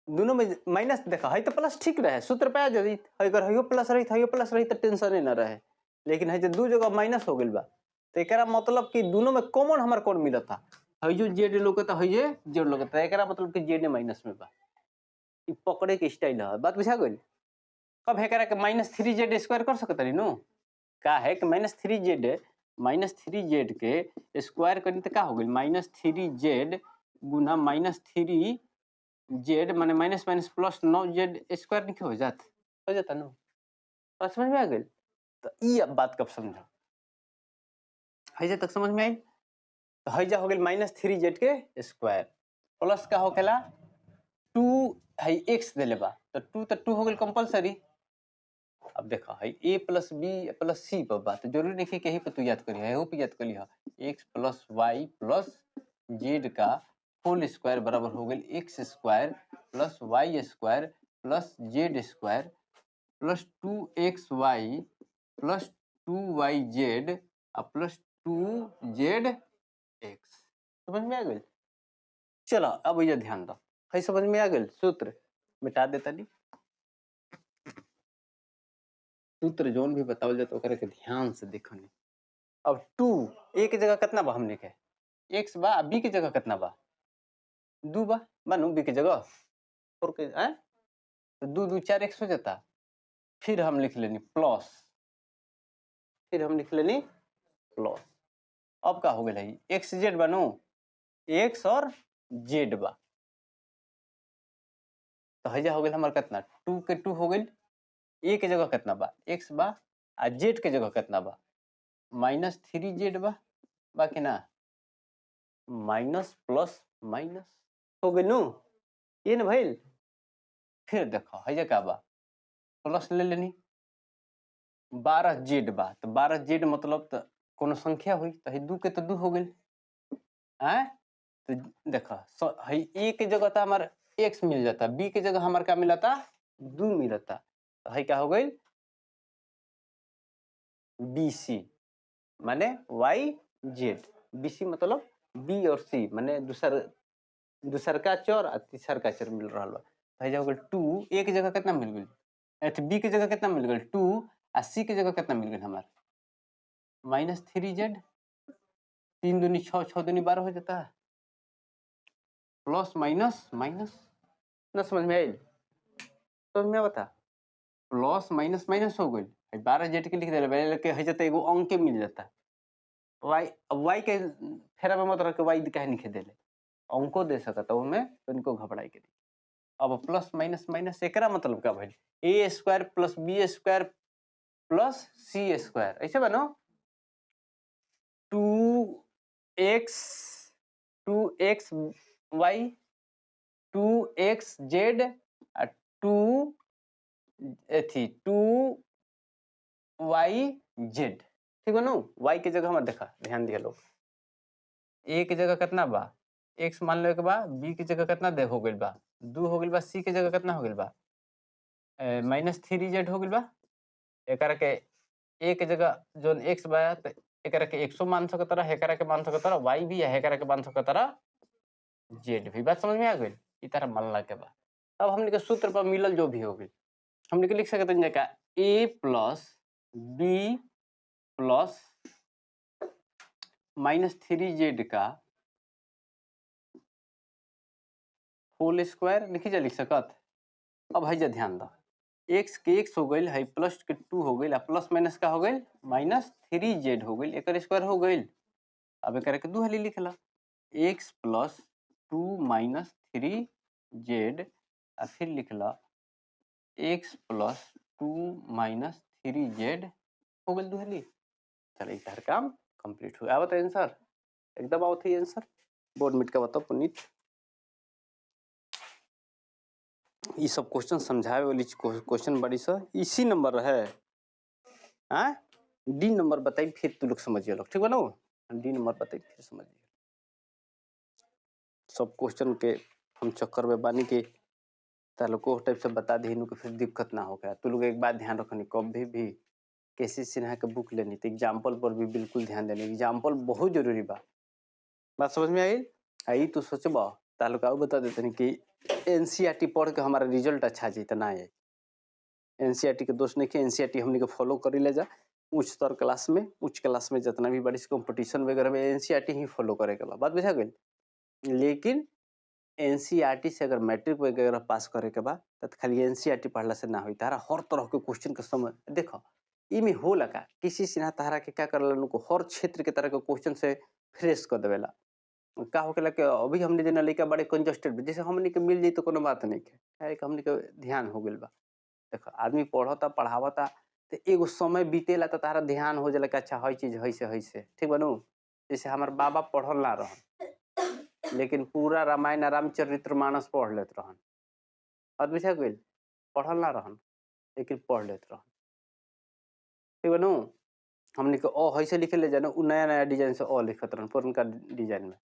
दोनों में माइनस देखा है तो प्लस ठीक रहे, सूत्र पे आ जाई, अगर हइयो प्लस रही हइयो प्लस रही तो टेंशन ही ना रहे, लेकिन है जो दू जगह माइनस हो गइल बा तो एकरा मतलब कि दोनों में कॉमन हमार कौन मिलता, हइयो जेड लोकता हइये जेड लोकता, एकरा मतलब कि जेड माइनस में बा। ई पकड़े के स्टाइल है, बात बुझा गइल। कब एकरा के माइनस 3z square कर सकत रही नु, का है कि माइनस 3z minus 3z के स्क्वायर करी तो का हो गइल माइनस 3z गुना माइनस 3z माने minus minus plus 9z square नहीं हो जात, हो जाता नु। बात समझ में आ गइल? तो ई अब बात कब समझो, हैजा तक समझ में आई? तो हैजा हो गइल माइनस 3z के स्क्वायर, प्लस का होखेला 2 है एक्स देले बा तो 2 तो 2 हो गेल कंपलसरी। अब देखा है a plus b plus c पर बा तो जरूरी नहीं कि यही पर तू याद करी है, पे याद कर लिहा x plus y plus z का होल स्क्वायर बराबर हो गई x square plus y square plus z square plus 2xy plus 2yz और प्लस 2zx। समझ में आ गई? चलो अब ये ध्यान दो, है समझ में आ गई? सूत्र मिटा देता नहीं, सूत्र जोन भी बतावल जाता ओकरा के ध्यान से देखनी। अब 2 ए के जगह कितना बा हमने के x बा, बी के जगह कितना बा 2 बा, मानू बी के जगह 4 के हैं तो 2 2 4 x हो जाता। फिर हम लिख लेनी प्लस, फिर हम लिख लेनी प्लस। अब का हो गया है एक्स जेड बनू, एक्स और जेड बा तो हजा हो गया हमारे कितना 2 के 2 हो गई, ए के जगह कितना बा एक्स बा आ जेड के जगह कितना बा माइनस 3 जेड बा, बाकी ना माइनस प्लस माइनस हो गई नू ये न भइल। फिर देखो हजा का बा प्लस ले लेनी 12 जेड बा तो 12 जेड मतलब तो कोनो संख्या हुई तो है 2 के तो 2 हो गई हैं। तो देखो है ए के जगह तो हमारे एक्स मिल जाता, बी के जगह हमारे क्या मिलता 2 मिलता, तो है क्या हो गई बी सी माने वाई जेड, बी सी मतलब बी और सी माने दूसर का चर और तीसर का चर मिल रहा बा। तो हो गई 2 ए के जगह कितना मिल गई अथी बी के जगह कितना मिल गई 2 आ सी के जगह कितना मिल गई हमारे माइनस 3 जेड, 3 दूनी 6, 6 दूनी 12 हो जाता है प्लस माइनस माइनस। ना समझ में आयल? समझ में बता प्लस माइनस माइनस हो गई 12 जेड के लिख दे के हो जाता एगो अंक के मिल जाता वाई। अब वाई के फेरा में मत रख के वाई काहे लिखे देले, अंको दे सकता उसमें तो इनको घबराई के। अब प्लस माइनस माइनस एकरा मतलब का भइल a square plus b square plus c square ऐसे बनो 2x 2xy 2xz और 2 एथी 2yz ठीक है नु। y के जगह हम देखा ध्यान दिया लोग a के जगह कितना बा x मान लो के बा, b के जगह कितना दे हो गइल बा 2 हो गइल बा, c के जगह कितना हो गइल बा माइनस 3 जेड हो गइल बा। एकरा के a के जगह जोन x बा तो एकरा के 100 मान सकत रहा, एकरा के मान सकत रहा y भी है, एकरा के मान सकत रहा z भी। बात समझ में आ गइल? ई तरह मानला के बा। अब हमने के सूत्र पर मिलल जो भी हो गइल हमने के लिख सकत हन का a plus b plus minus 3 z का होल स्क्वायर लिखी जा लिख सकत। अब है जा ध्यान दा x के x हो गइल है प्लस के 2 हो गइल आ प्लस माइनस का हो गइल माइनस 3 जेड हो गइल एकर स्क्वायर हो गइल। अब एकर के दू हाली लिखला x plus 2 minus 3 Z आ फिर लिखला x plus 2 minus 3 Z हो गइल दू हाली। चल इधर काम कंप्लीट हो। आवत आंसर एकदम आवत है आंसर बोर्ड मिट का बताओ पुनीत। ये सब क्वेश्चन समझावे वाली क्वेश्चन बड़ी सा इसी नंबर है हाँ डी नंबर बताई फिर तू लोग समझिए लोग ठीक बनो डी नंबर बताई फिर समझिए। सब क्वेश्चन के हम चक्कर में बानी के तालुको टाइप से बता दी के फिर दिक्कत ना हो गया। तू लोग एक बात ध्यान रखनी कभी भी के.सी. सिन्हा के बुक लेनी तो एग्जाम्पल पर भी बिल्कुल ध्यान देनी, एग्जाम्पल बहुत जरूरी बा। बात समझ में आई? आई तो सोचबा तालुका बता देते कि एनसीईआरटी पढ़ के हमारा रिजल्ट अच्छा जी ना है एनसीईआरटी के दोष नहीं कि एनसीईआरटी हमने के फॉलो कर ले जा उच्चतर क्लास में, उच्च क्लास में जितना भी बड़ी कंपटीशन वगैरह में एनसीईआरटी ही फॉलो करे के बा। बात बुझा गई? लेकिन एनसीईआरटी से अगर मैट्रिक वगैरह पास करे के बा तो खाली एनसीईआरटी पढ़ला से ना होई, तारा हर तरह के क्वेश्चन के समझ देखो इमे होला का किसी सिन्हा तारा के क्या करला को हर क्षेत्र के तरह के क्वेश्चन से फ्रेश कर देवेला। का होकेला कि अभी हमने जना लइका बड़े कंजस्टेड जैसे हमने के मिल जाई तो कोनो बात नहीं है कि हमने के ध्यान हो गेल बा। देखो आदमी पढ़ता पढ़ावता तो एगो समय बीतेला तो तारा ध्यान हो जाला कि अच्छा हई चीज हई से हई से ठीक बनू। जैसे हमार बाबा पढ़ल ना रहन लेकिन पूरा रामायण रामचरितमानस पढ़ लेत रहन। बात बुझा गइल? पढ़ल ना रहन लेकिन पढ़ लेत रहन। ठीक बा नु? हमनी के अ ऐसे लिखे ले जानो, उ नया नया डिजाइन से अ लिखत रहन पुरनका डिजाइन में,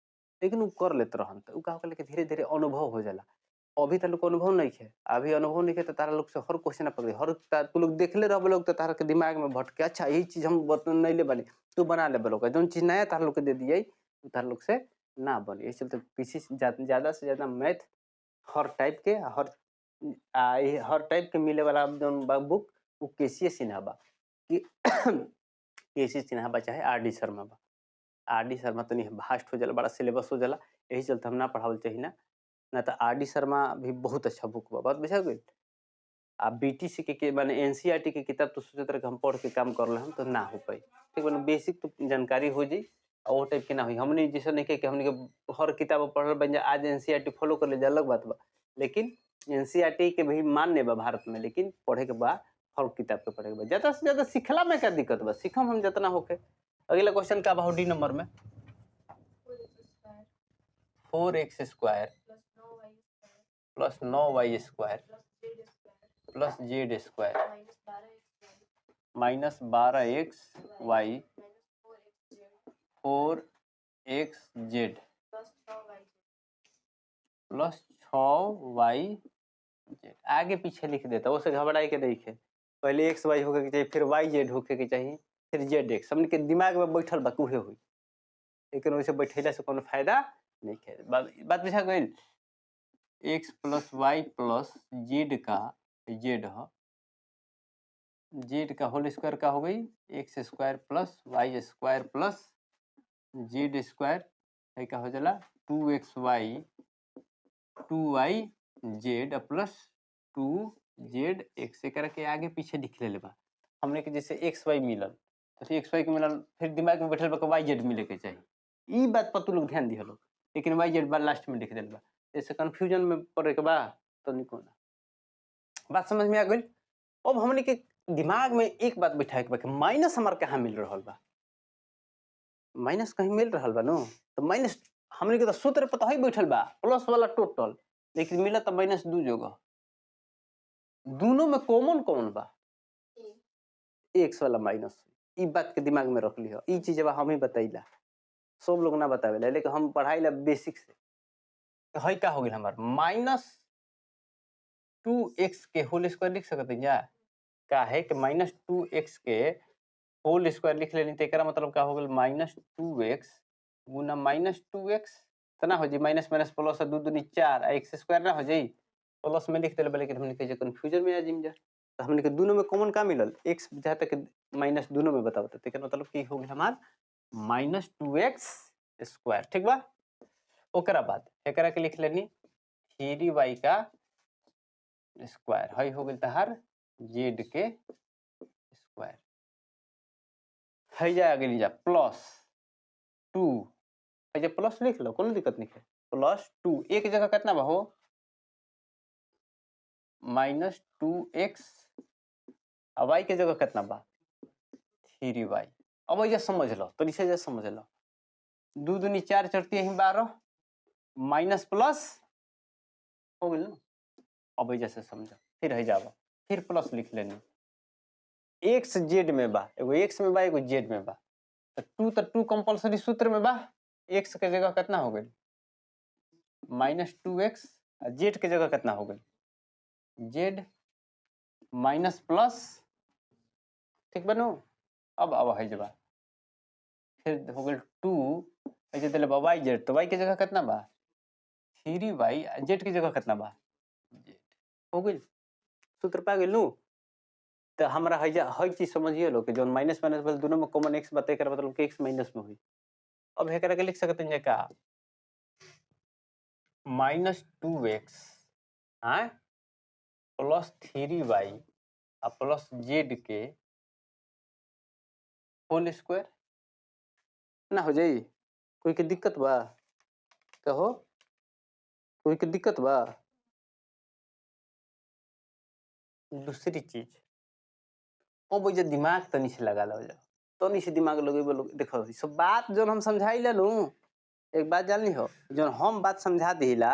लेकिन उ कर लेत रहन। तो उ का होखेला कि धीरे धीरे अनुभव हो जाला। अभी त लोग के अनुभव नहीं है, अभी अनुभव नहीं है तो तारा लोग से हर क्वेश्चन पकड़ी, हर तू लोग देखले रह लोग तो तारा के दिमाग में भटके अच्छा यही चीज हम नहीं बने तू बना ले लोग, जौन चीज नया तारा लोग के दे दिए तारा लोग से ना बने। इस चलते पीछे ज़्यादा से ज़्यादा मैथ हर टाइप के हर टाइप के मिले वाला जौन बा बुक उ के.सी. सिन्हा बा, कि के.सी. सिन्हा बा चाहे आर.डी. शर्मा बा। आर.डी. शर्मा तनी भास्ट हो जाला, बड़ा सिलेबस हो जाला, यही चलते हम ना पढ़ावल चाही ना, ना तो आर.डी. शर्मा भी बहुत अच्छा बुक बा। बात बुझा गइल? आ बी.टी.सी के माने एन.सी.आर.टी के किताब तो सोचत रहे हम पढ़ के काम कर ले हम तो ना हो पाई। ठीक बा? बेसिक तो जानकारी हो जी और वो टाइप के ना हुई। हमने जैसे नहीं कि हमने के हर किताब पढ़ल बन जा, आज एन.सी.आर.टी फॉलो कर ले जा अलग बात बा, लेकिन एन.सी.आर.टी के भी मान्य बा भारत में, लेकिन पढ़े के बा हर किताब के पढ़े के बा। ज़्यादा से ज़्यादा सीखला में क्या दिक्कत बा, सीखम हम जितना होके। अगला क्वेश्चन का बा डी नंबर में? 4x square plus 9y square plus z square minus 12xy 4xz plus 6yz। आगे पीछे लिख देता, उसे घबराए के नहीं है। पहले एक्स वाई होके के चाहिए, फिर वाई जेड होके के चाहिए, फिर जेड एक्स। हमन के दिमाग में बैठल बा उहे हुई, लेकिन वैसे बैठेला से कोनो फायदा नहीं है। बात बुझा गइल? X plus y plus z का जेड ह, जेड का होल स्क्वायर का हो गई x square plus y square plus z square है का हो जाला 2xy 2yz plus 2zx। एकरा के आगे पीछे लिख ले बा हमने के, जैसे एक्स वाई मिलल तो एक्स वाई के मिलल, फिर दिमाग में बैठल बा वाई जेड मिले के चाहिए। ई बात पर तू लोग ध्यान दिहलो, लेकिन वाई जेड बार लास्ट में लिख देल बा, जैसे कंफ्यूजन में पड़े के बा तो निको ना। बात समझ में आ गई? अब हमने के दिमाग में एक बात बैठाए के बा कि माइनस हमार कहाँ मिल रहा बा, माइनस कहीं मिल रहा बा नो, तो माइनस हमने के तो सूत्र पता ही बैठल बा प्लस वाला टोटल, लेकिन मिला तो माइनस दू जगह, दोनों में कॉमन कौन बा? एक्स वाला माइनस। ई बात के दिमाग में रख लिह, ई चीज हम ही बताइला, सब लोग ना बतावेला, लेकिन हम पढ़ाई बेसिक से। तो है का हो गया हमार माइनस 2x के होल स्क्वायर लिख सकते हैं जा, का है कि माइनस 2x के होल स्क्वायर लिख लेनी तो एकरा मतलब का हो गया माइनस 2x गुना माइनस 2x तो ना हो जी, माइनस माइनस प्लस दो दूनी 4 एक्स स्क्वायर ना हो जाई, प्लस में लिख दिल, लेकिन हमने के कंफ्यूजन में आ जिम जा। तो हमने के दोनों में कॉमन का मिलल एक्स, जहाँ तक माइनस दोनों में बताओ तो मतलब की हो गया हमार माइनस 2x square. ठीक बा? ओकरा बाद एकरा के लिख लेनी 3y का स्क्वायर है हो गया तहार जेड के स्क्वायर है जा आगे जा प्लस 2 है जा प्लस लिख लो, कोनो दिक्कत नहीं है। प्लस 2 एक जगह कितना बा हो माइनस 2x और वाई के जगह कितना बा 3y। अब ये समझ लो तो इसे समझ लो, दो दूनी 4 चढ़ती है 12 माइनस प्लस हो गया। अब जैसे समझो फिर है जावा फिर प्लस लिख लेनी, एक्स जेड में बा एगो एक्स में बा एगो जेड में बा, तो 2 तो 2 कंपलसरी सूत्र में बा, एक्स के जगह कितना हो गई माइनस 2x और जेड के जगह कितना हो गई जेड माइनस प्लस। ठीक बनू? अब है जबा फिर हो गई 2 ऐसे दिले बा वाई जेड, तो वाई के जगह कितना बा 3y Z के जगह कितना बा जेड हो गई। सूत्र पा गेलू? तो हमरा है जा हर चीज समझिए लो कि जोन माइनस माइनस बल दोनों में कॉमन एक्स बा, एकर मतलब कि एक्स माइनस में हुई। अब एकरा के लिख सकते हैं का माइनस 2x हां प्लस 3y आ प्लस जेड के होल स्क्वायर ना हो जाई। कोई के दिक्कत बा कहो, कोई के दिक्कत बा? दूसरी चीज अब जे दिमाग तनी से लगा लो, तनी से दिमाग लगेबो लोग। देखो सब बात जो हम समझाई लू एक बात जानली हो, जौन हम बात समझा दिहिला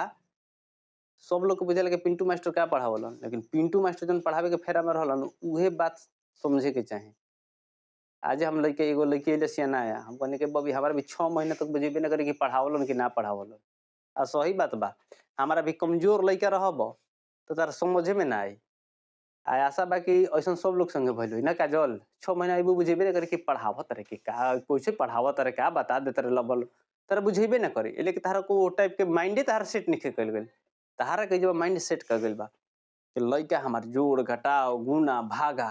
सब लोग के बुझाला कि पिंटू मास्टर का पढ़ावलन, लेकिन पिंटू मास्टर जौन पढ़ावे के फेरा में रहलन उहे बात समझे के चाही। आज हम लइके एगो लइकी अइले सियाना आया, हम कहनी कि बबी हमारा भी 6 महीना तक बुझेबे न करी कि पढ़ावलन कि ना पढ़ावलन। आ सही बात बा, हमारा भी कमजोर लइका रहब तो तारा समझे में ना आई। आ आशा बा कि ऐसन सब लोग संगे भइल होई ना काजल, 6 महीना अइबो बुझेबे न करी कि पढ़ावत रहे कि का, कैसे पढ़ावत रहे, का बता देत रहे लबल, तारा बुझेबे न करी। लेकिन तारा को वो टाइप के माइंडे तारा सेट नहीं कइल गेल। तारा के जब माइंड सेट कर गेल बा कि लइका हमार जोड़ घटाव गुणा भागा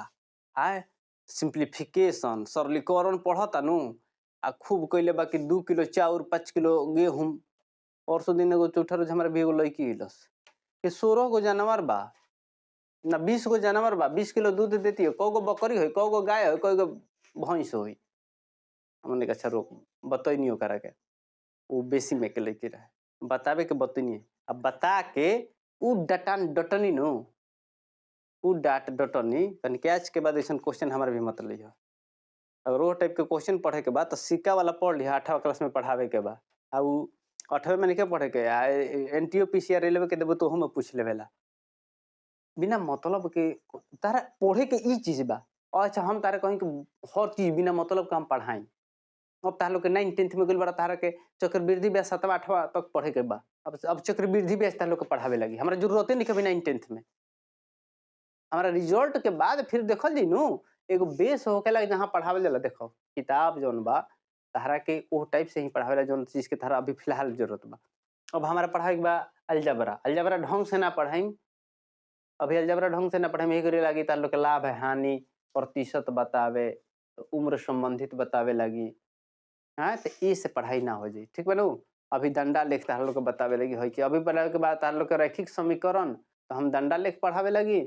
आय सिंप्लीफिकेशन सरलीकरण पढ़ता नु, आ खूब कइले बा कि 2 किलो चाउर 5 किलो गेहूं। परसों दिन एगो चौथा रोज हमारा भी एगो लड़की अइलस कि 16 गो जानवर बा ना 20 गो जानवर बा, 20 किलो दूध देती है, कौ गो बकरी होई, कौ गो गाय होई, कौ गो भैंस होई। हमने अच्छा रोक बतैनी ओकरा के, वो बेसी में के लड़की रहे, बतावे के बतैनी। अब बता के उ डटान डटनी नु, उ डाट डटनी तन कैच के बाद ऐसा क्वेश्चन हमारे भी मत लिह। अगर वो टाइप के क्वेश्चन पढ़े के बाद तो सिक्का वाला पढ़ लिह, 8वां क्लास में पढ़ावे के बाद, आ उ 8वें में नहीं पढ़े के, N T O P C R railway के देबो तो ओहू में पूछ लेवेला बिना मतलब के। तारा पढ़े के ई चीज बा। और अच्छा हम तारा कहीं कि हर चीज बिना मतलब के हम पढ़ाई। अब तारा लोग के 9 10th में गेल बड़ा, तारा के चक्रवृद्धि ब्याज 7वां 8वां तक पढ़े के बा। अब चक्रवृद्धि ब्याज तारा लोग के पढ़ावे लगी, हमरा जरूरते नहीं कभी 9 10th में। हमारा रिजल्ट के बाद फिर देखल जी नु एगो बेस होकेला जहाँ पढ़ावल जाला। देखो किताब जौन बा तारा के वो टाइप से ही पढ़ावेला जौन चीज के तारा अभी फिलहाल जरूरत बा। अब हमारा पढ़ाई के बा अलजबरा, अलजबरा ढंग से ना पढ़ाई, अभी अलजबरा ढंग से ना पढ़ाई में करे लागी तार लोग के लाभ है हानि प्रतिशत बतावे, उम्र संबंधित बतावे लगी, हाँ तो ये से पढ़ाई ना हो जाए, ठीक बनू। अभी दंडा लेख तार लोग के बतावे लगी है कि अभी पढ़ावे के बाद तार लोग के रैखिक समीकरण तो हम दंडा लेख पढ़ावे लगी।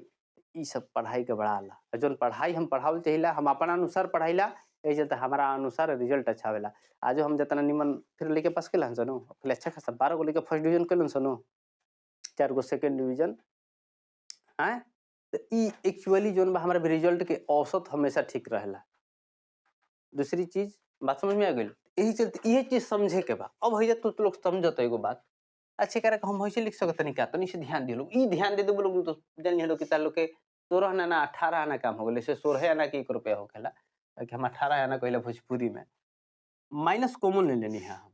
ये सब पढ़ाई के बढ़ाला, जो पढ़ाई हम पढ़ावल चाहिला हम अपना अनुसार पढ़ाईला, यही चलते हमारा अनुसार रिजल्ट अच्छा आवेला। आज हम जितना निमन फिर लेके पास कैलन सनु, फिर अच्छा खासा 12 गो लेके फर्स्ट डिवीजन कैलन सनु, 4 गो सेकेंड डिवीजन, हाँ तो ई एक्चुअली जोन बा हमारा रिजल्ट के औसत हमेशा ठीक रहेला। दूसरी चीज बात समझ में आ गई, यही चलते यही चीज समझे के बा। अब भैया तू लोग समझत एगो बात अच्छे करे हम ऐसे लिख सकत नहीं का, तनी से ध्यान दियो लोग, ई ध्यान दे दो लोग तो जान लो कि तार लोग के 16 आना 18 आना काम हो गेल, 16 आना के 1 रुपया होखेला, ताकि हम 18 आना कहिला भोजपुरी में। माइनस कॉमन ले लेनी है हम,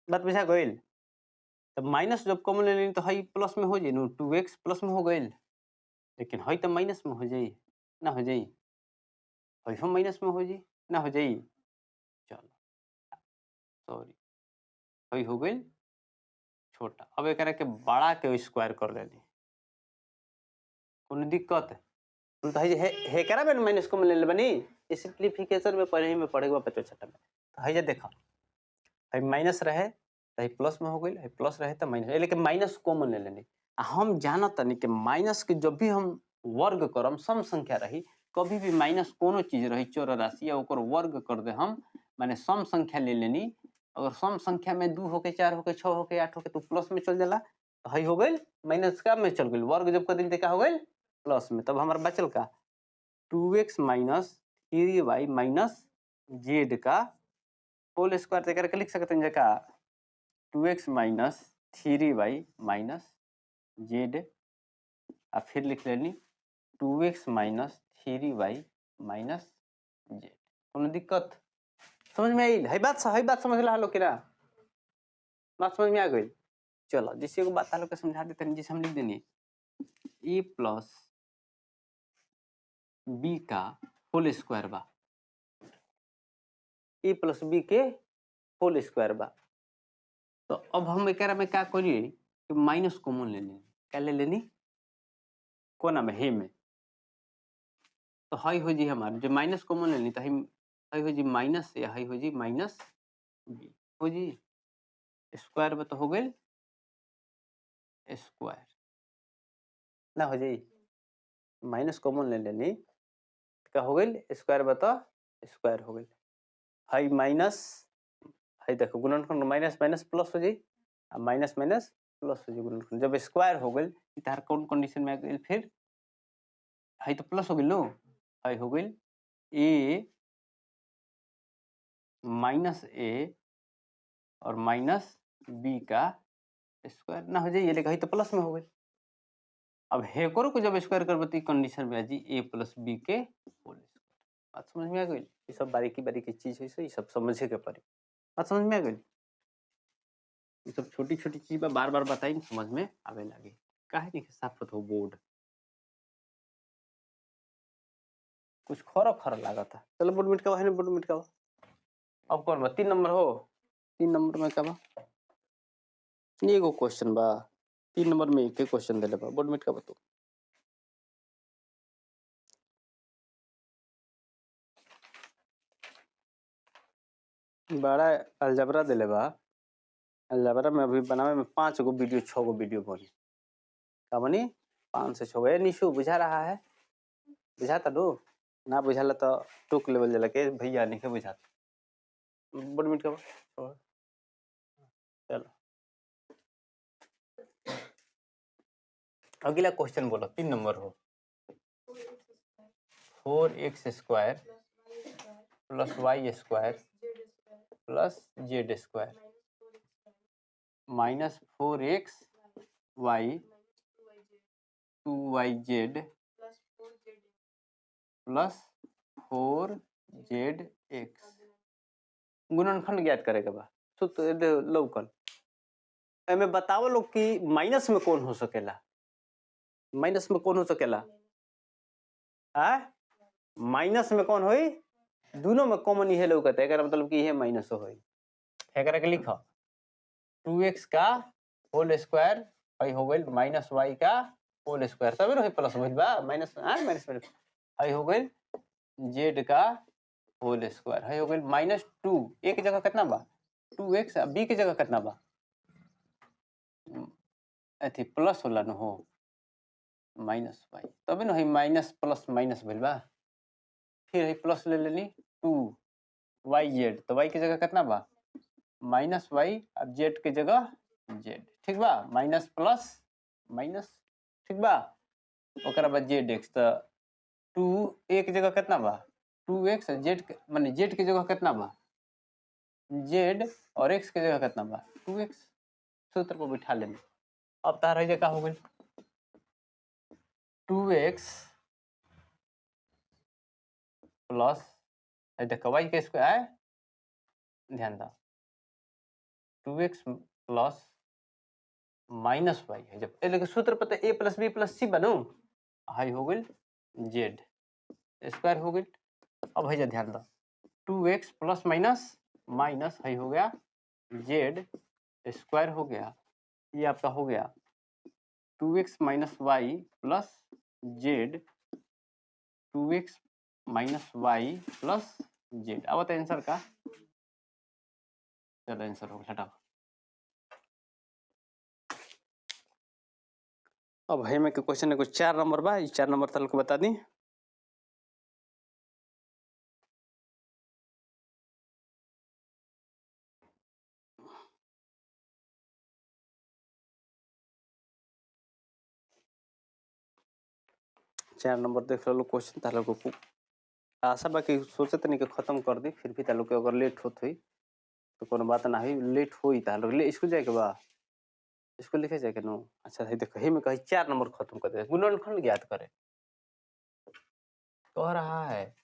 बात बुझा गइल। तो माइनस जब कॉमन ले लेनी तो हई प्लस में हो जाई नु, 2x plus में हो गइल, लेकिन हई तो माइनस में हो जाई ना, हो जाई हई हो माइनस में हो जाई ना, हो जाई चलो सॉरी हई हो गइल छोटा। अब एकरा के बड़ा के स्क्वायर कर लेनी, कोनो दिक्कत हम तो हई हेकरा में माइनस कॉमन ले लेबनी, ये सिंप्लीफिकेशन में पहले ही में पढ़ेगा 5वां 6वां में। तो हई जे देखा हई माइनस रहे तो हई प्लस में हो गइल, हई प्लस रहे तो माइनस, लेकिन माइनस कॉमन ले लेनी। आ हम जानत तनी कि माइनस के जब भी हम वर्ग करम सम संख्या रही, कभी भी माइनस कोनो चीज रही चर राशि या ओकर वर्ग कर दे हम, माने सम संख्या ले लेनी। अगर सम संख्या में 2 होके 4 होके 6 होके 8 होके तो प्लस में चल जाला, तो हई हो गइल माइनस का में चल गइल, वर्ग जब कर दिन का हो गइल प्लस में, तब हमारा बचल का 2x minus 3y minus z का होल स्क्वायर करके लिख सकते हैं का 2x minus 3y minus z, आ फिर लिख लेनी 2x minus 3y minus z। कोनो दिक्कत समझ में आई है बात, है बात समझ ला लो कि ना, बात समझ में आ गई। चलो जैसे एगो बात आलो के समझा देते हैं, जैसे हम लिख देनी a plus b का होल स्क्वायर बा, a plus b के होल स्क्वायर बा, तो अब हम एकरा में का करी कि माइनस कॉमन ले लेनी, क्या ले लेनी कोना में हे में, तो हई हो जी हमारे जो माइनस कॉमन ले लेनी तो हई हो जी माइनस या हई हो जी माइनस बी हो जी स्क्वायर में तो हो गई स्क्वायर ना हो जाई, माइनस कॉमन ले लेनी का हो गई स्क्वायर बता स्क्वायर हो गई, हई माइनस हई देखो गुणनखंड माइनस माइनस प्लस हो जाई आ माइनस माइनस प्लस हो जाई गुणनखंड, जब स्क्वायर हो गई तार कौन कंडीशन में आ गई फिर हई तो प्लस हो गई नो, हई हो गई ए माइनस ए और माइनस बी का स्क्वायर ना हो जाए, ये लेखा ही तो प्लस में हो गई। अब हेकरो को जब स्क्वायर करबे तो कंडीशन में आ जी ए प्लस बी के होल स्क्वायर। बात समझ में आ गई? ये सब बारीकी बारीकी चीज है, ये सब समझे के पड़ी। बात समझ में आ गई? ये सब छोटी छोटी चीज बा, बार बार बताई समझ में आवे लगे। काहे नहीं साफ हो बोर्ड कुछ खरा खरा लागता। चलो बोर्ड मिटकावा है ना, बोर्ड मिटकावा। अब कौन बा? 3 नंबर हो। 3 नंबर में का बा? एगो क्वेश्चन बा। 3 नंबर में एक क्वेश्चन देले बा। बोर्ड मिटकावा तो बड़ा अलजबरा देले बा। अलजबरा में अभी बनावे में 5 गो वीडियो 6 गो वीडियो बनी। का बनी? 5 से 6 गो। ए निशु बुझा रहा है? बुझाता दो ना बुझाला तो टोक लेवल जाला के भैया नहीं के बुझाता। बोर्ड मिटकावा। चलो अगला क्वेश्चन बोलो। 3 नंबर हो। 4x square plus y square plus z square minus 4x y 2yz plus 4zx। गुणनखंड ज्ञात करे के बा। सूत्र लौकल एमे बतावो लोग कि माइनस में कौन हो सकेला? माइनस में कौन हो सकेला? आ माइनस में कौन होई? दोनों में कॉमन इहे लौकता है, एकर मतलब कि इहे माइनस होई। एकरा के लिखो 2x का होल स्क्वायर हई हो गइल माइनस y का होल स्क्वायर, तबे न प्लस होइल बा माइनस आ माइनस हई हो गइल z का होल स्क्वायर हई हो गइल माइनस 2। ए के जगह कितना बा? 2x आ b के जगह कितना बा? अथी प्लस होला न हो माइनस y, तबे न हई माइनस प्लस माइनस भइल बा। फिर हई प्लस ले लेनी 2yz, तो y के जगह कितना बा? माइनस y और z के जगह z, ठीक बा? माइनस प्लस माइनस, ठीक बा? ओकरा बाद z x, तो 2 ए के जगह कितना बा? 2x z माने z के जगह कितना बा? z और x के जगह कितना बा? 2x। सूत्र पर बिठा लेनी। अब तार है का हो गइल 2x plus देखो y के स्क्वायर आए, ध्यान दो 2x plus minus y है। जब ए सूत्र पता a plus b plus c बनू हाई हो गइल z square हो गइल। अब है ध्यान दो 2x plus minus minus high हो गया z square हो गया, ये आपका हो गया 2x minus y plus z 2x minus y plus z। अब बताइए आंसर का। चलो आंसर हो गया, हटाओ। अब है में के क्वेश्चन है कुछ 4 नंबर बा, ये 4 नंबर तक को बता दी। चार नंबर देख लो क्वेश्चन तालो को आशा बाकी सोचत नहीं कि खत्म कर दी, फिर भी तालो के अगर लेट होत हुई तो कोनो बात ना हुई, लेट होई तालो ले स्कूल जाए के बा, स्कूल लिखे जाए के नो। अच्छा है देखो हे में कही 4 नंबर खत्म कर दे। गुणनखंड ज्ञात करे कह रहा है,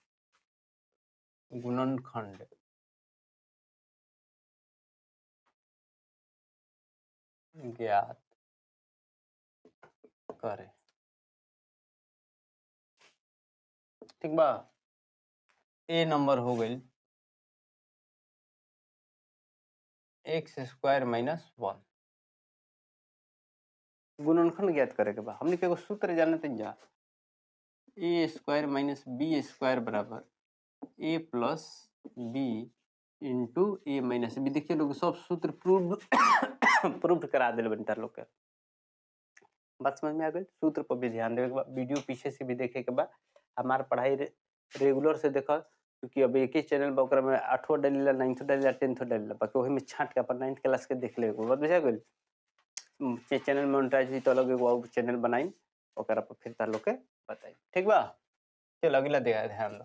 गुणनखंड ज्ञात करे, ठीक बा। ए नंबर हो गई एक्स स्क्वायर माइनस 1। गुणनखंड ज्ञात करे के बा, हमने के एगो सूत्र जानते जा, a square minus b square बराबर a plus b into a minus b. देखिए लोग सब सूत्र प्रूव करा दिल बनता लोग के। बात समझ में आ गई? सूत्र पर भी ध्यान देवे के बा, वीडियो पीछे से भी देखे के बा। हमार पढ़ाई रेगुलर से देखा, क्योंकि अब एक ही चैनल बा ओकरा में 8वां डलेला, 9th डलेला, 10th डलेला, बाकी वही में छांट के अपन 9th क्लास के देख लेवे। बात बुझा गेल? चैनल मोनेटाइज हुई तो अलग एगो और चैनल बनाई, ओकरा पर फिर तार लोग के बताई, ठीक बा। चलो अगला देखा ध्यान दो,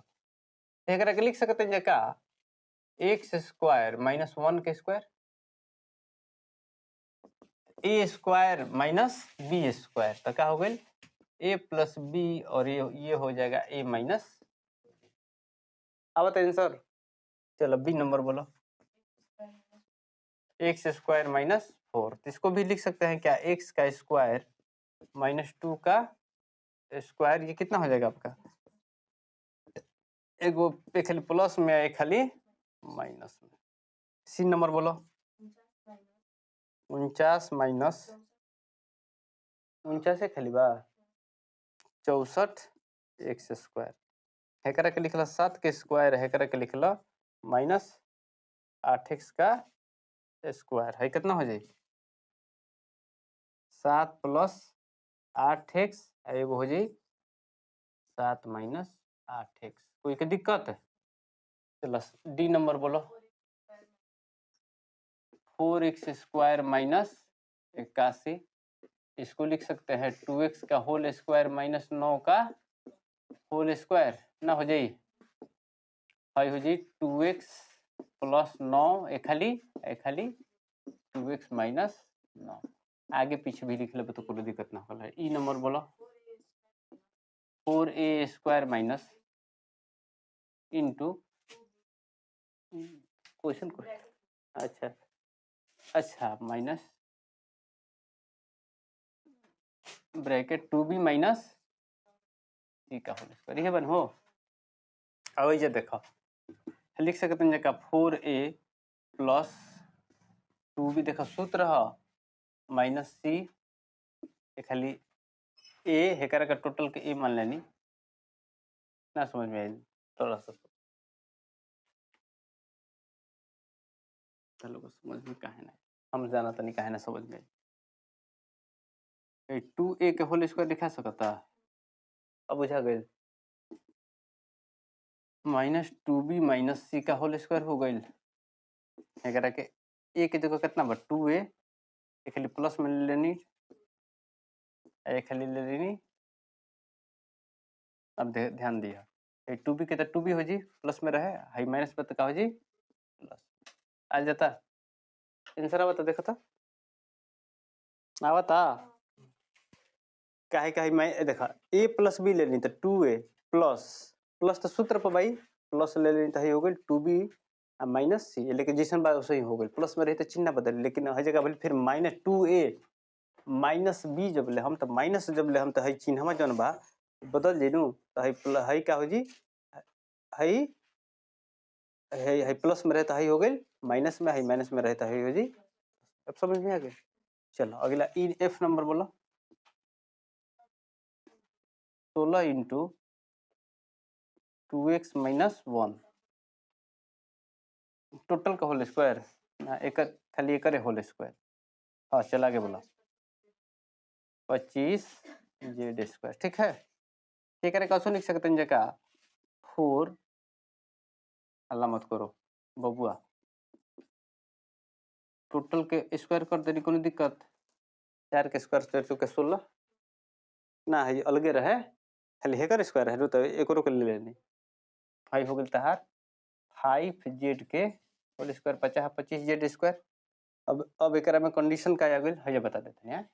एकरा के लिख सकते हैं का एक्स स्क्वायर माइनस 1 के square A square minus B square, तो क्या हो गई ए प्लस बी और ये हो जाएगा ए माइनस। अब आंसर, चलो बी नंबर बोलो, एक्स स्क्वायर माइनस 4, इसको भी लिख सकते हैं क्या, एक्स का स्क्वायर माइनस 2 का स्क्वायर, ये कितना हो जाएगा आपका, एक वो एक खाली प्लस में एक खाली माइनस में। सी नंबर बोलो, 49 माइनस 49 खाली बा 64 एक्स स्क्वायर, हेकरा के लिखला 7 के स्क्वायर, हेकरा के लिखला माइनस 8 एक्स का स्क्वायर है, कितना हो जाए 7 प्लस 8 एक्स एगो हो जाए 7 माइनस 8 एक्स। कोई के दिक्कत है? चलो डी नंबर बोलो, 4 एक्स स्क्वायर माइनस 81, इसको लिख सकते हैं 2x का होल स्क्वायर माइनस 9 का होल स्क्वायर ना हो जाए, हाई हो जाए 2x plus 9 एक खाली 2x minus 9, आगे पीछे भी लिख ले तो कोई दिक्कत ना होला। ई नंबर बोलो, 4a square minus into question को अच्छा अच्छा माइनस ब्रैकेट 2b minus सी का होल स्क्वायर, ये बन हो। अब ये देखो लिख सकते हैं का 4a plus 2b, देखो सूत्र है माइनस सी खाली ए हेकर का टोटल के ए मान लेनी ना, समझ में आई थोड़ा सा चलो समझ में काहे ना, हम जाना तो नहीं काहे ना समझ में आई। 2a के होल स्क्वायर लिखा सकता, अब बुझा गई माइनस 2b minus सी का होल स्क्वायर हो गई, एकरा के ए के जगह कितना बा 2a, एक खाली प्लस में ले लेनी एक खाली ले लेनी। अब ध्यान दिया 2b के तो 2b हो जी प्लस में रहे, हाई माइनस पर तो का हो जी प्लस आ जाता आंसर। आवता देखो तो आवता काहे काहे मैं देखा a plus B लेनी तो 2a plus plus तो सूत्र पर भाई प्लस ले लेनी तो हो गई 2b minus सी, लेकिन जैसन बा वैसे ही हो गई, प्लस में रही तो चिन्ह बदल, लेकिन हर जगह फिर माइनस 2a minus B जब ले हम तो माइनस जब ले हम तो हई चिन्हवा जौन बा बदल जेनू तो हई हई का हो जी हई हई हई प्लस में रहता हई हो गई माइनस में, हई माइनस में रहता हई हो जी। अब समझ में आ गए। चलो अगला ई एफ नंबर बोलो, 16 इंटू 2x minus 1 total का होल स्क्वायर ना एक खाली एक होल स्क्वायर। हाँ चला आगे बोला 25 जेड स्क्वायर, ठीक है। ठीक है कैसे लिख सकते हैं जगह 4, अल्लाह मत करो बबुआ टोटल के स्क्वायर कर देनी कोनो दिक्कत, 4 के स्क्वायर 4 के 16 ना है अलगे रहे खाली हेकर स्क्वायर है तो एक के ले लेनी। 5 हो गई तहार 5 जेड के होल स्क्वायर 50 25 जेड स्क्वायर। अब एक में कंडीशन का आ गई है बता देते हैं,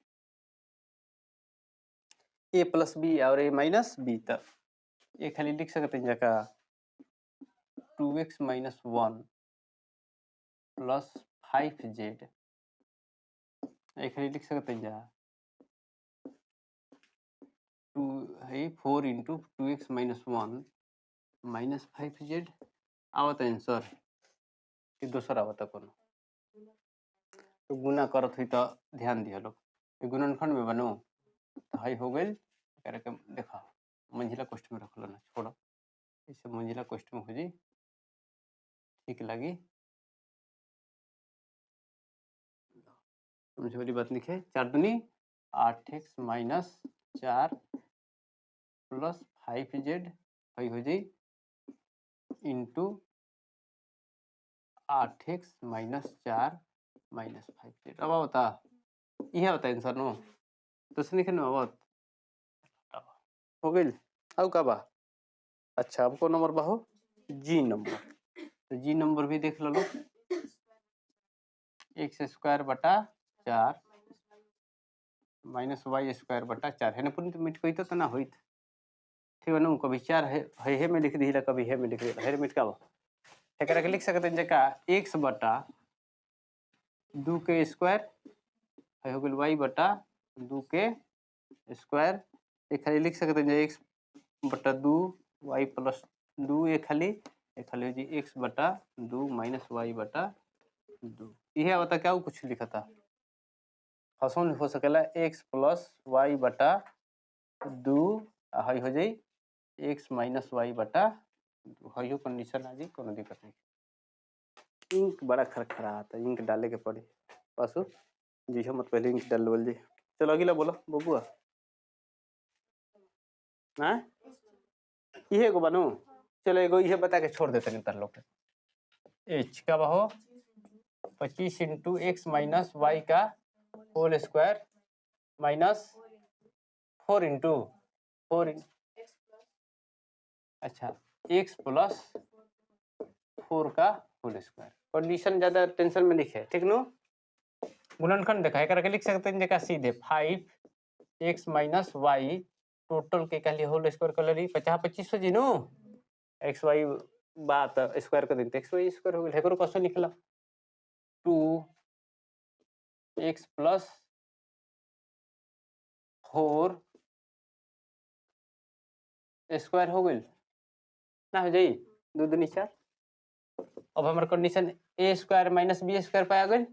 ए प्लस बी और ए माइनस बी, तक ये खाली लिख सकते हैं जगह 2x minus 1 plus 5z, ये खाली लिख सकते हैं जा 2 है 4 into 2x minus 1 minus 5z आवत आंसर कि दोसर आवत कोनो तो गुना करत हुई तो ध्यान दिया लोग गुणनखंड में बनो तो हाई हो गई करके देखा मंझिला क्वेश्चन में रख लो ना छोड़ो इसे मंझिला क्वेश्चन में हो जी ठीक लगी समझे वाली बात लिखे 4 दूनी 8x minus 4 plus 5z high हो जी into 8x minus 4 minus 5z। अब होता यह होता आंसर नो तो सुनी नो अब हो गई। अब का बा अच्छा अब कौन नंबर बा हो जी नंबर, तो जी नंबर भी देख लो एक्स स्क्वायर बटा 4 माइनस वाई स्क्वायर बटा चार है ना। पूर्ण मिट कोई तो ना होइत, ठीक है ना। कभी चार है हे में लिख दिला, कभी हे में लिख दिला, हेरे मिटका एकरा के लिख सकते हैं का एक्स बटा 2 के स्क्वायर है हो गेल वाई बटा 2 के स्क्वायर। एक खाली लिख सकते हैं एक्स बटा 2 वाई प्लस 2, एक खाली हो जी एक्स बटा 2 माइनस वाई बटा 2। यह बता क्या कुछ लिखा था हसन हो सकेला एक्स प्लस वाई बटा 2 हई हो जाई एक्स माइनस वाई बटा 2। हई कंडीशन आ जी, कोनो दिक्कत नहीं। इंक बड़ा खरखरा आता, इंक डाले के पड़ी पासु जी, हम मत पहले इंक डाल बोल जी। चलो अगला बोलो बबुआ। हाँ इहे एगो बनू, चलो एगो इहे बता के छोड़ देते नहीं तर लोग। एच का बहो 25 इंटू एक्स माइनस वाई का होल स्क्वायर माइनस 4 इंटू 4 अच्छा एक्स प्लस 4 का होल स्क्वायर। कंडीशन ज्यादा टेंशन में लिखे, ठीक नो। गुणनखंड देखा एक लिख सकते हैं जगह सीधे 5 एक्स माइनस वाई टोटल के कहली होल स्क्वायर कर ली 50 25 हो जी नो। एक्स वाई बात स्क्वायर कर देते एक्स वाई स्क्वायर हो गेल। एकरो क्वेश्चन निकला 2 एक्स प्लस 4 स्क्वायर हो गई ना, हो जाई 2 दूनी 4। अब हमारे condition A square minus B square पाया गई।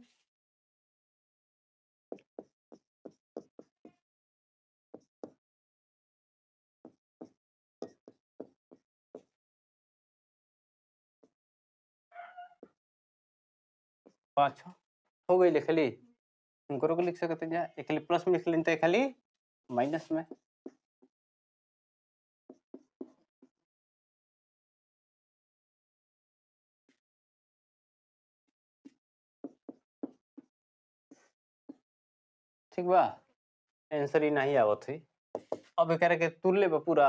पाँच हो गई लिखली, उनको को लिख सकते हैं एक प्लस में लिख लेते हैं खाली माइनस में। ठीक बा, आंसर ही नहीं आवत है। अब एकरा के तुर ले पूरा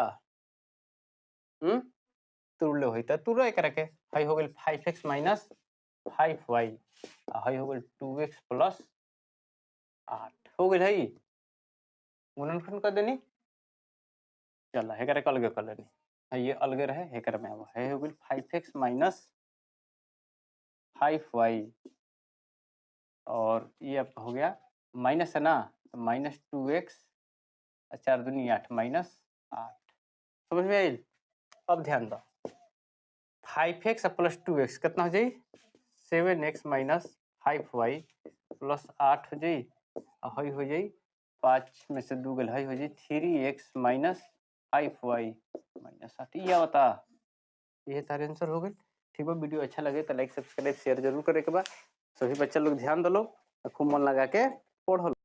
तुर ले होई त तुर एकरा के हई हो गेल 5x minus 5y हई हो गेल 2x plus 8 हो गेल। हई गुणनखंड कर देनी, चल एकरा के अलगे कर लेनी, ये अलगे रहे एकरा में आवा है हो गेल 5x minus 5y और ये अब हो गया माइनस है ना, तो माइनस 2x 4 दूनी 8 माइनस 8। समझ में आई। अब ध्यान दो 5x plus 2x कितना हो जाए 7x minus 5y plus 8 हो जाए हई हो जाए 5 में से 2 गल हई हो जाए 3x minus 5y minus 8। यह बता ये तार आंसर हो गए। ठीक है, वीडियो अच्छा लगे तो लाइक सब्सक्राइब शेयर जरूर करे के बाद। सभी बच्चा लोग ध्यान दलो, खूब मन लगा के पढ़ो।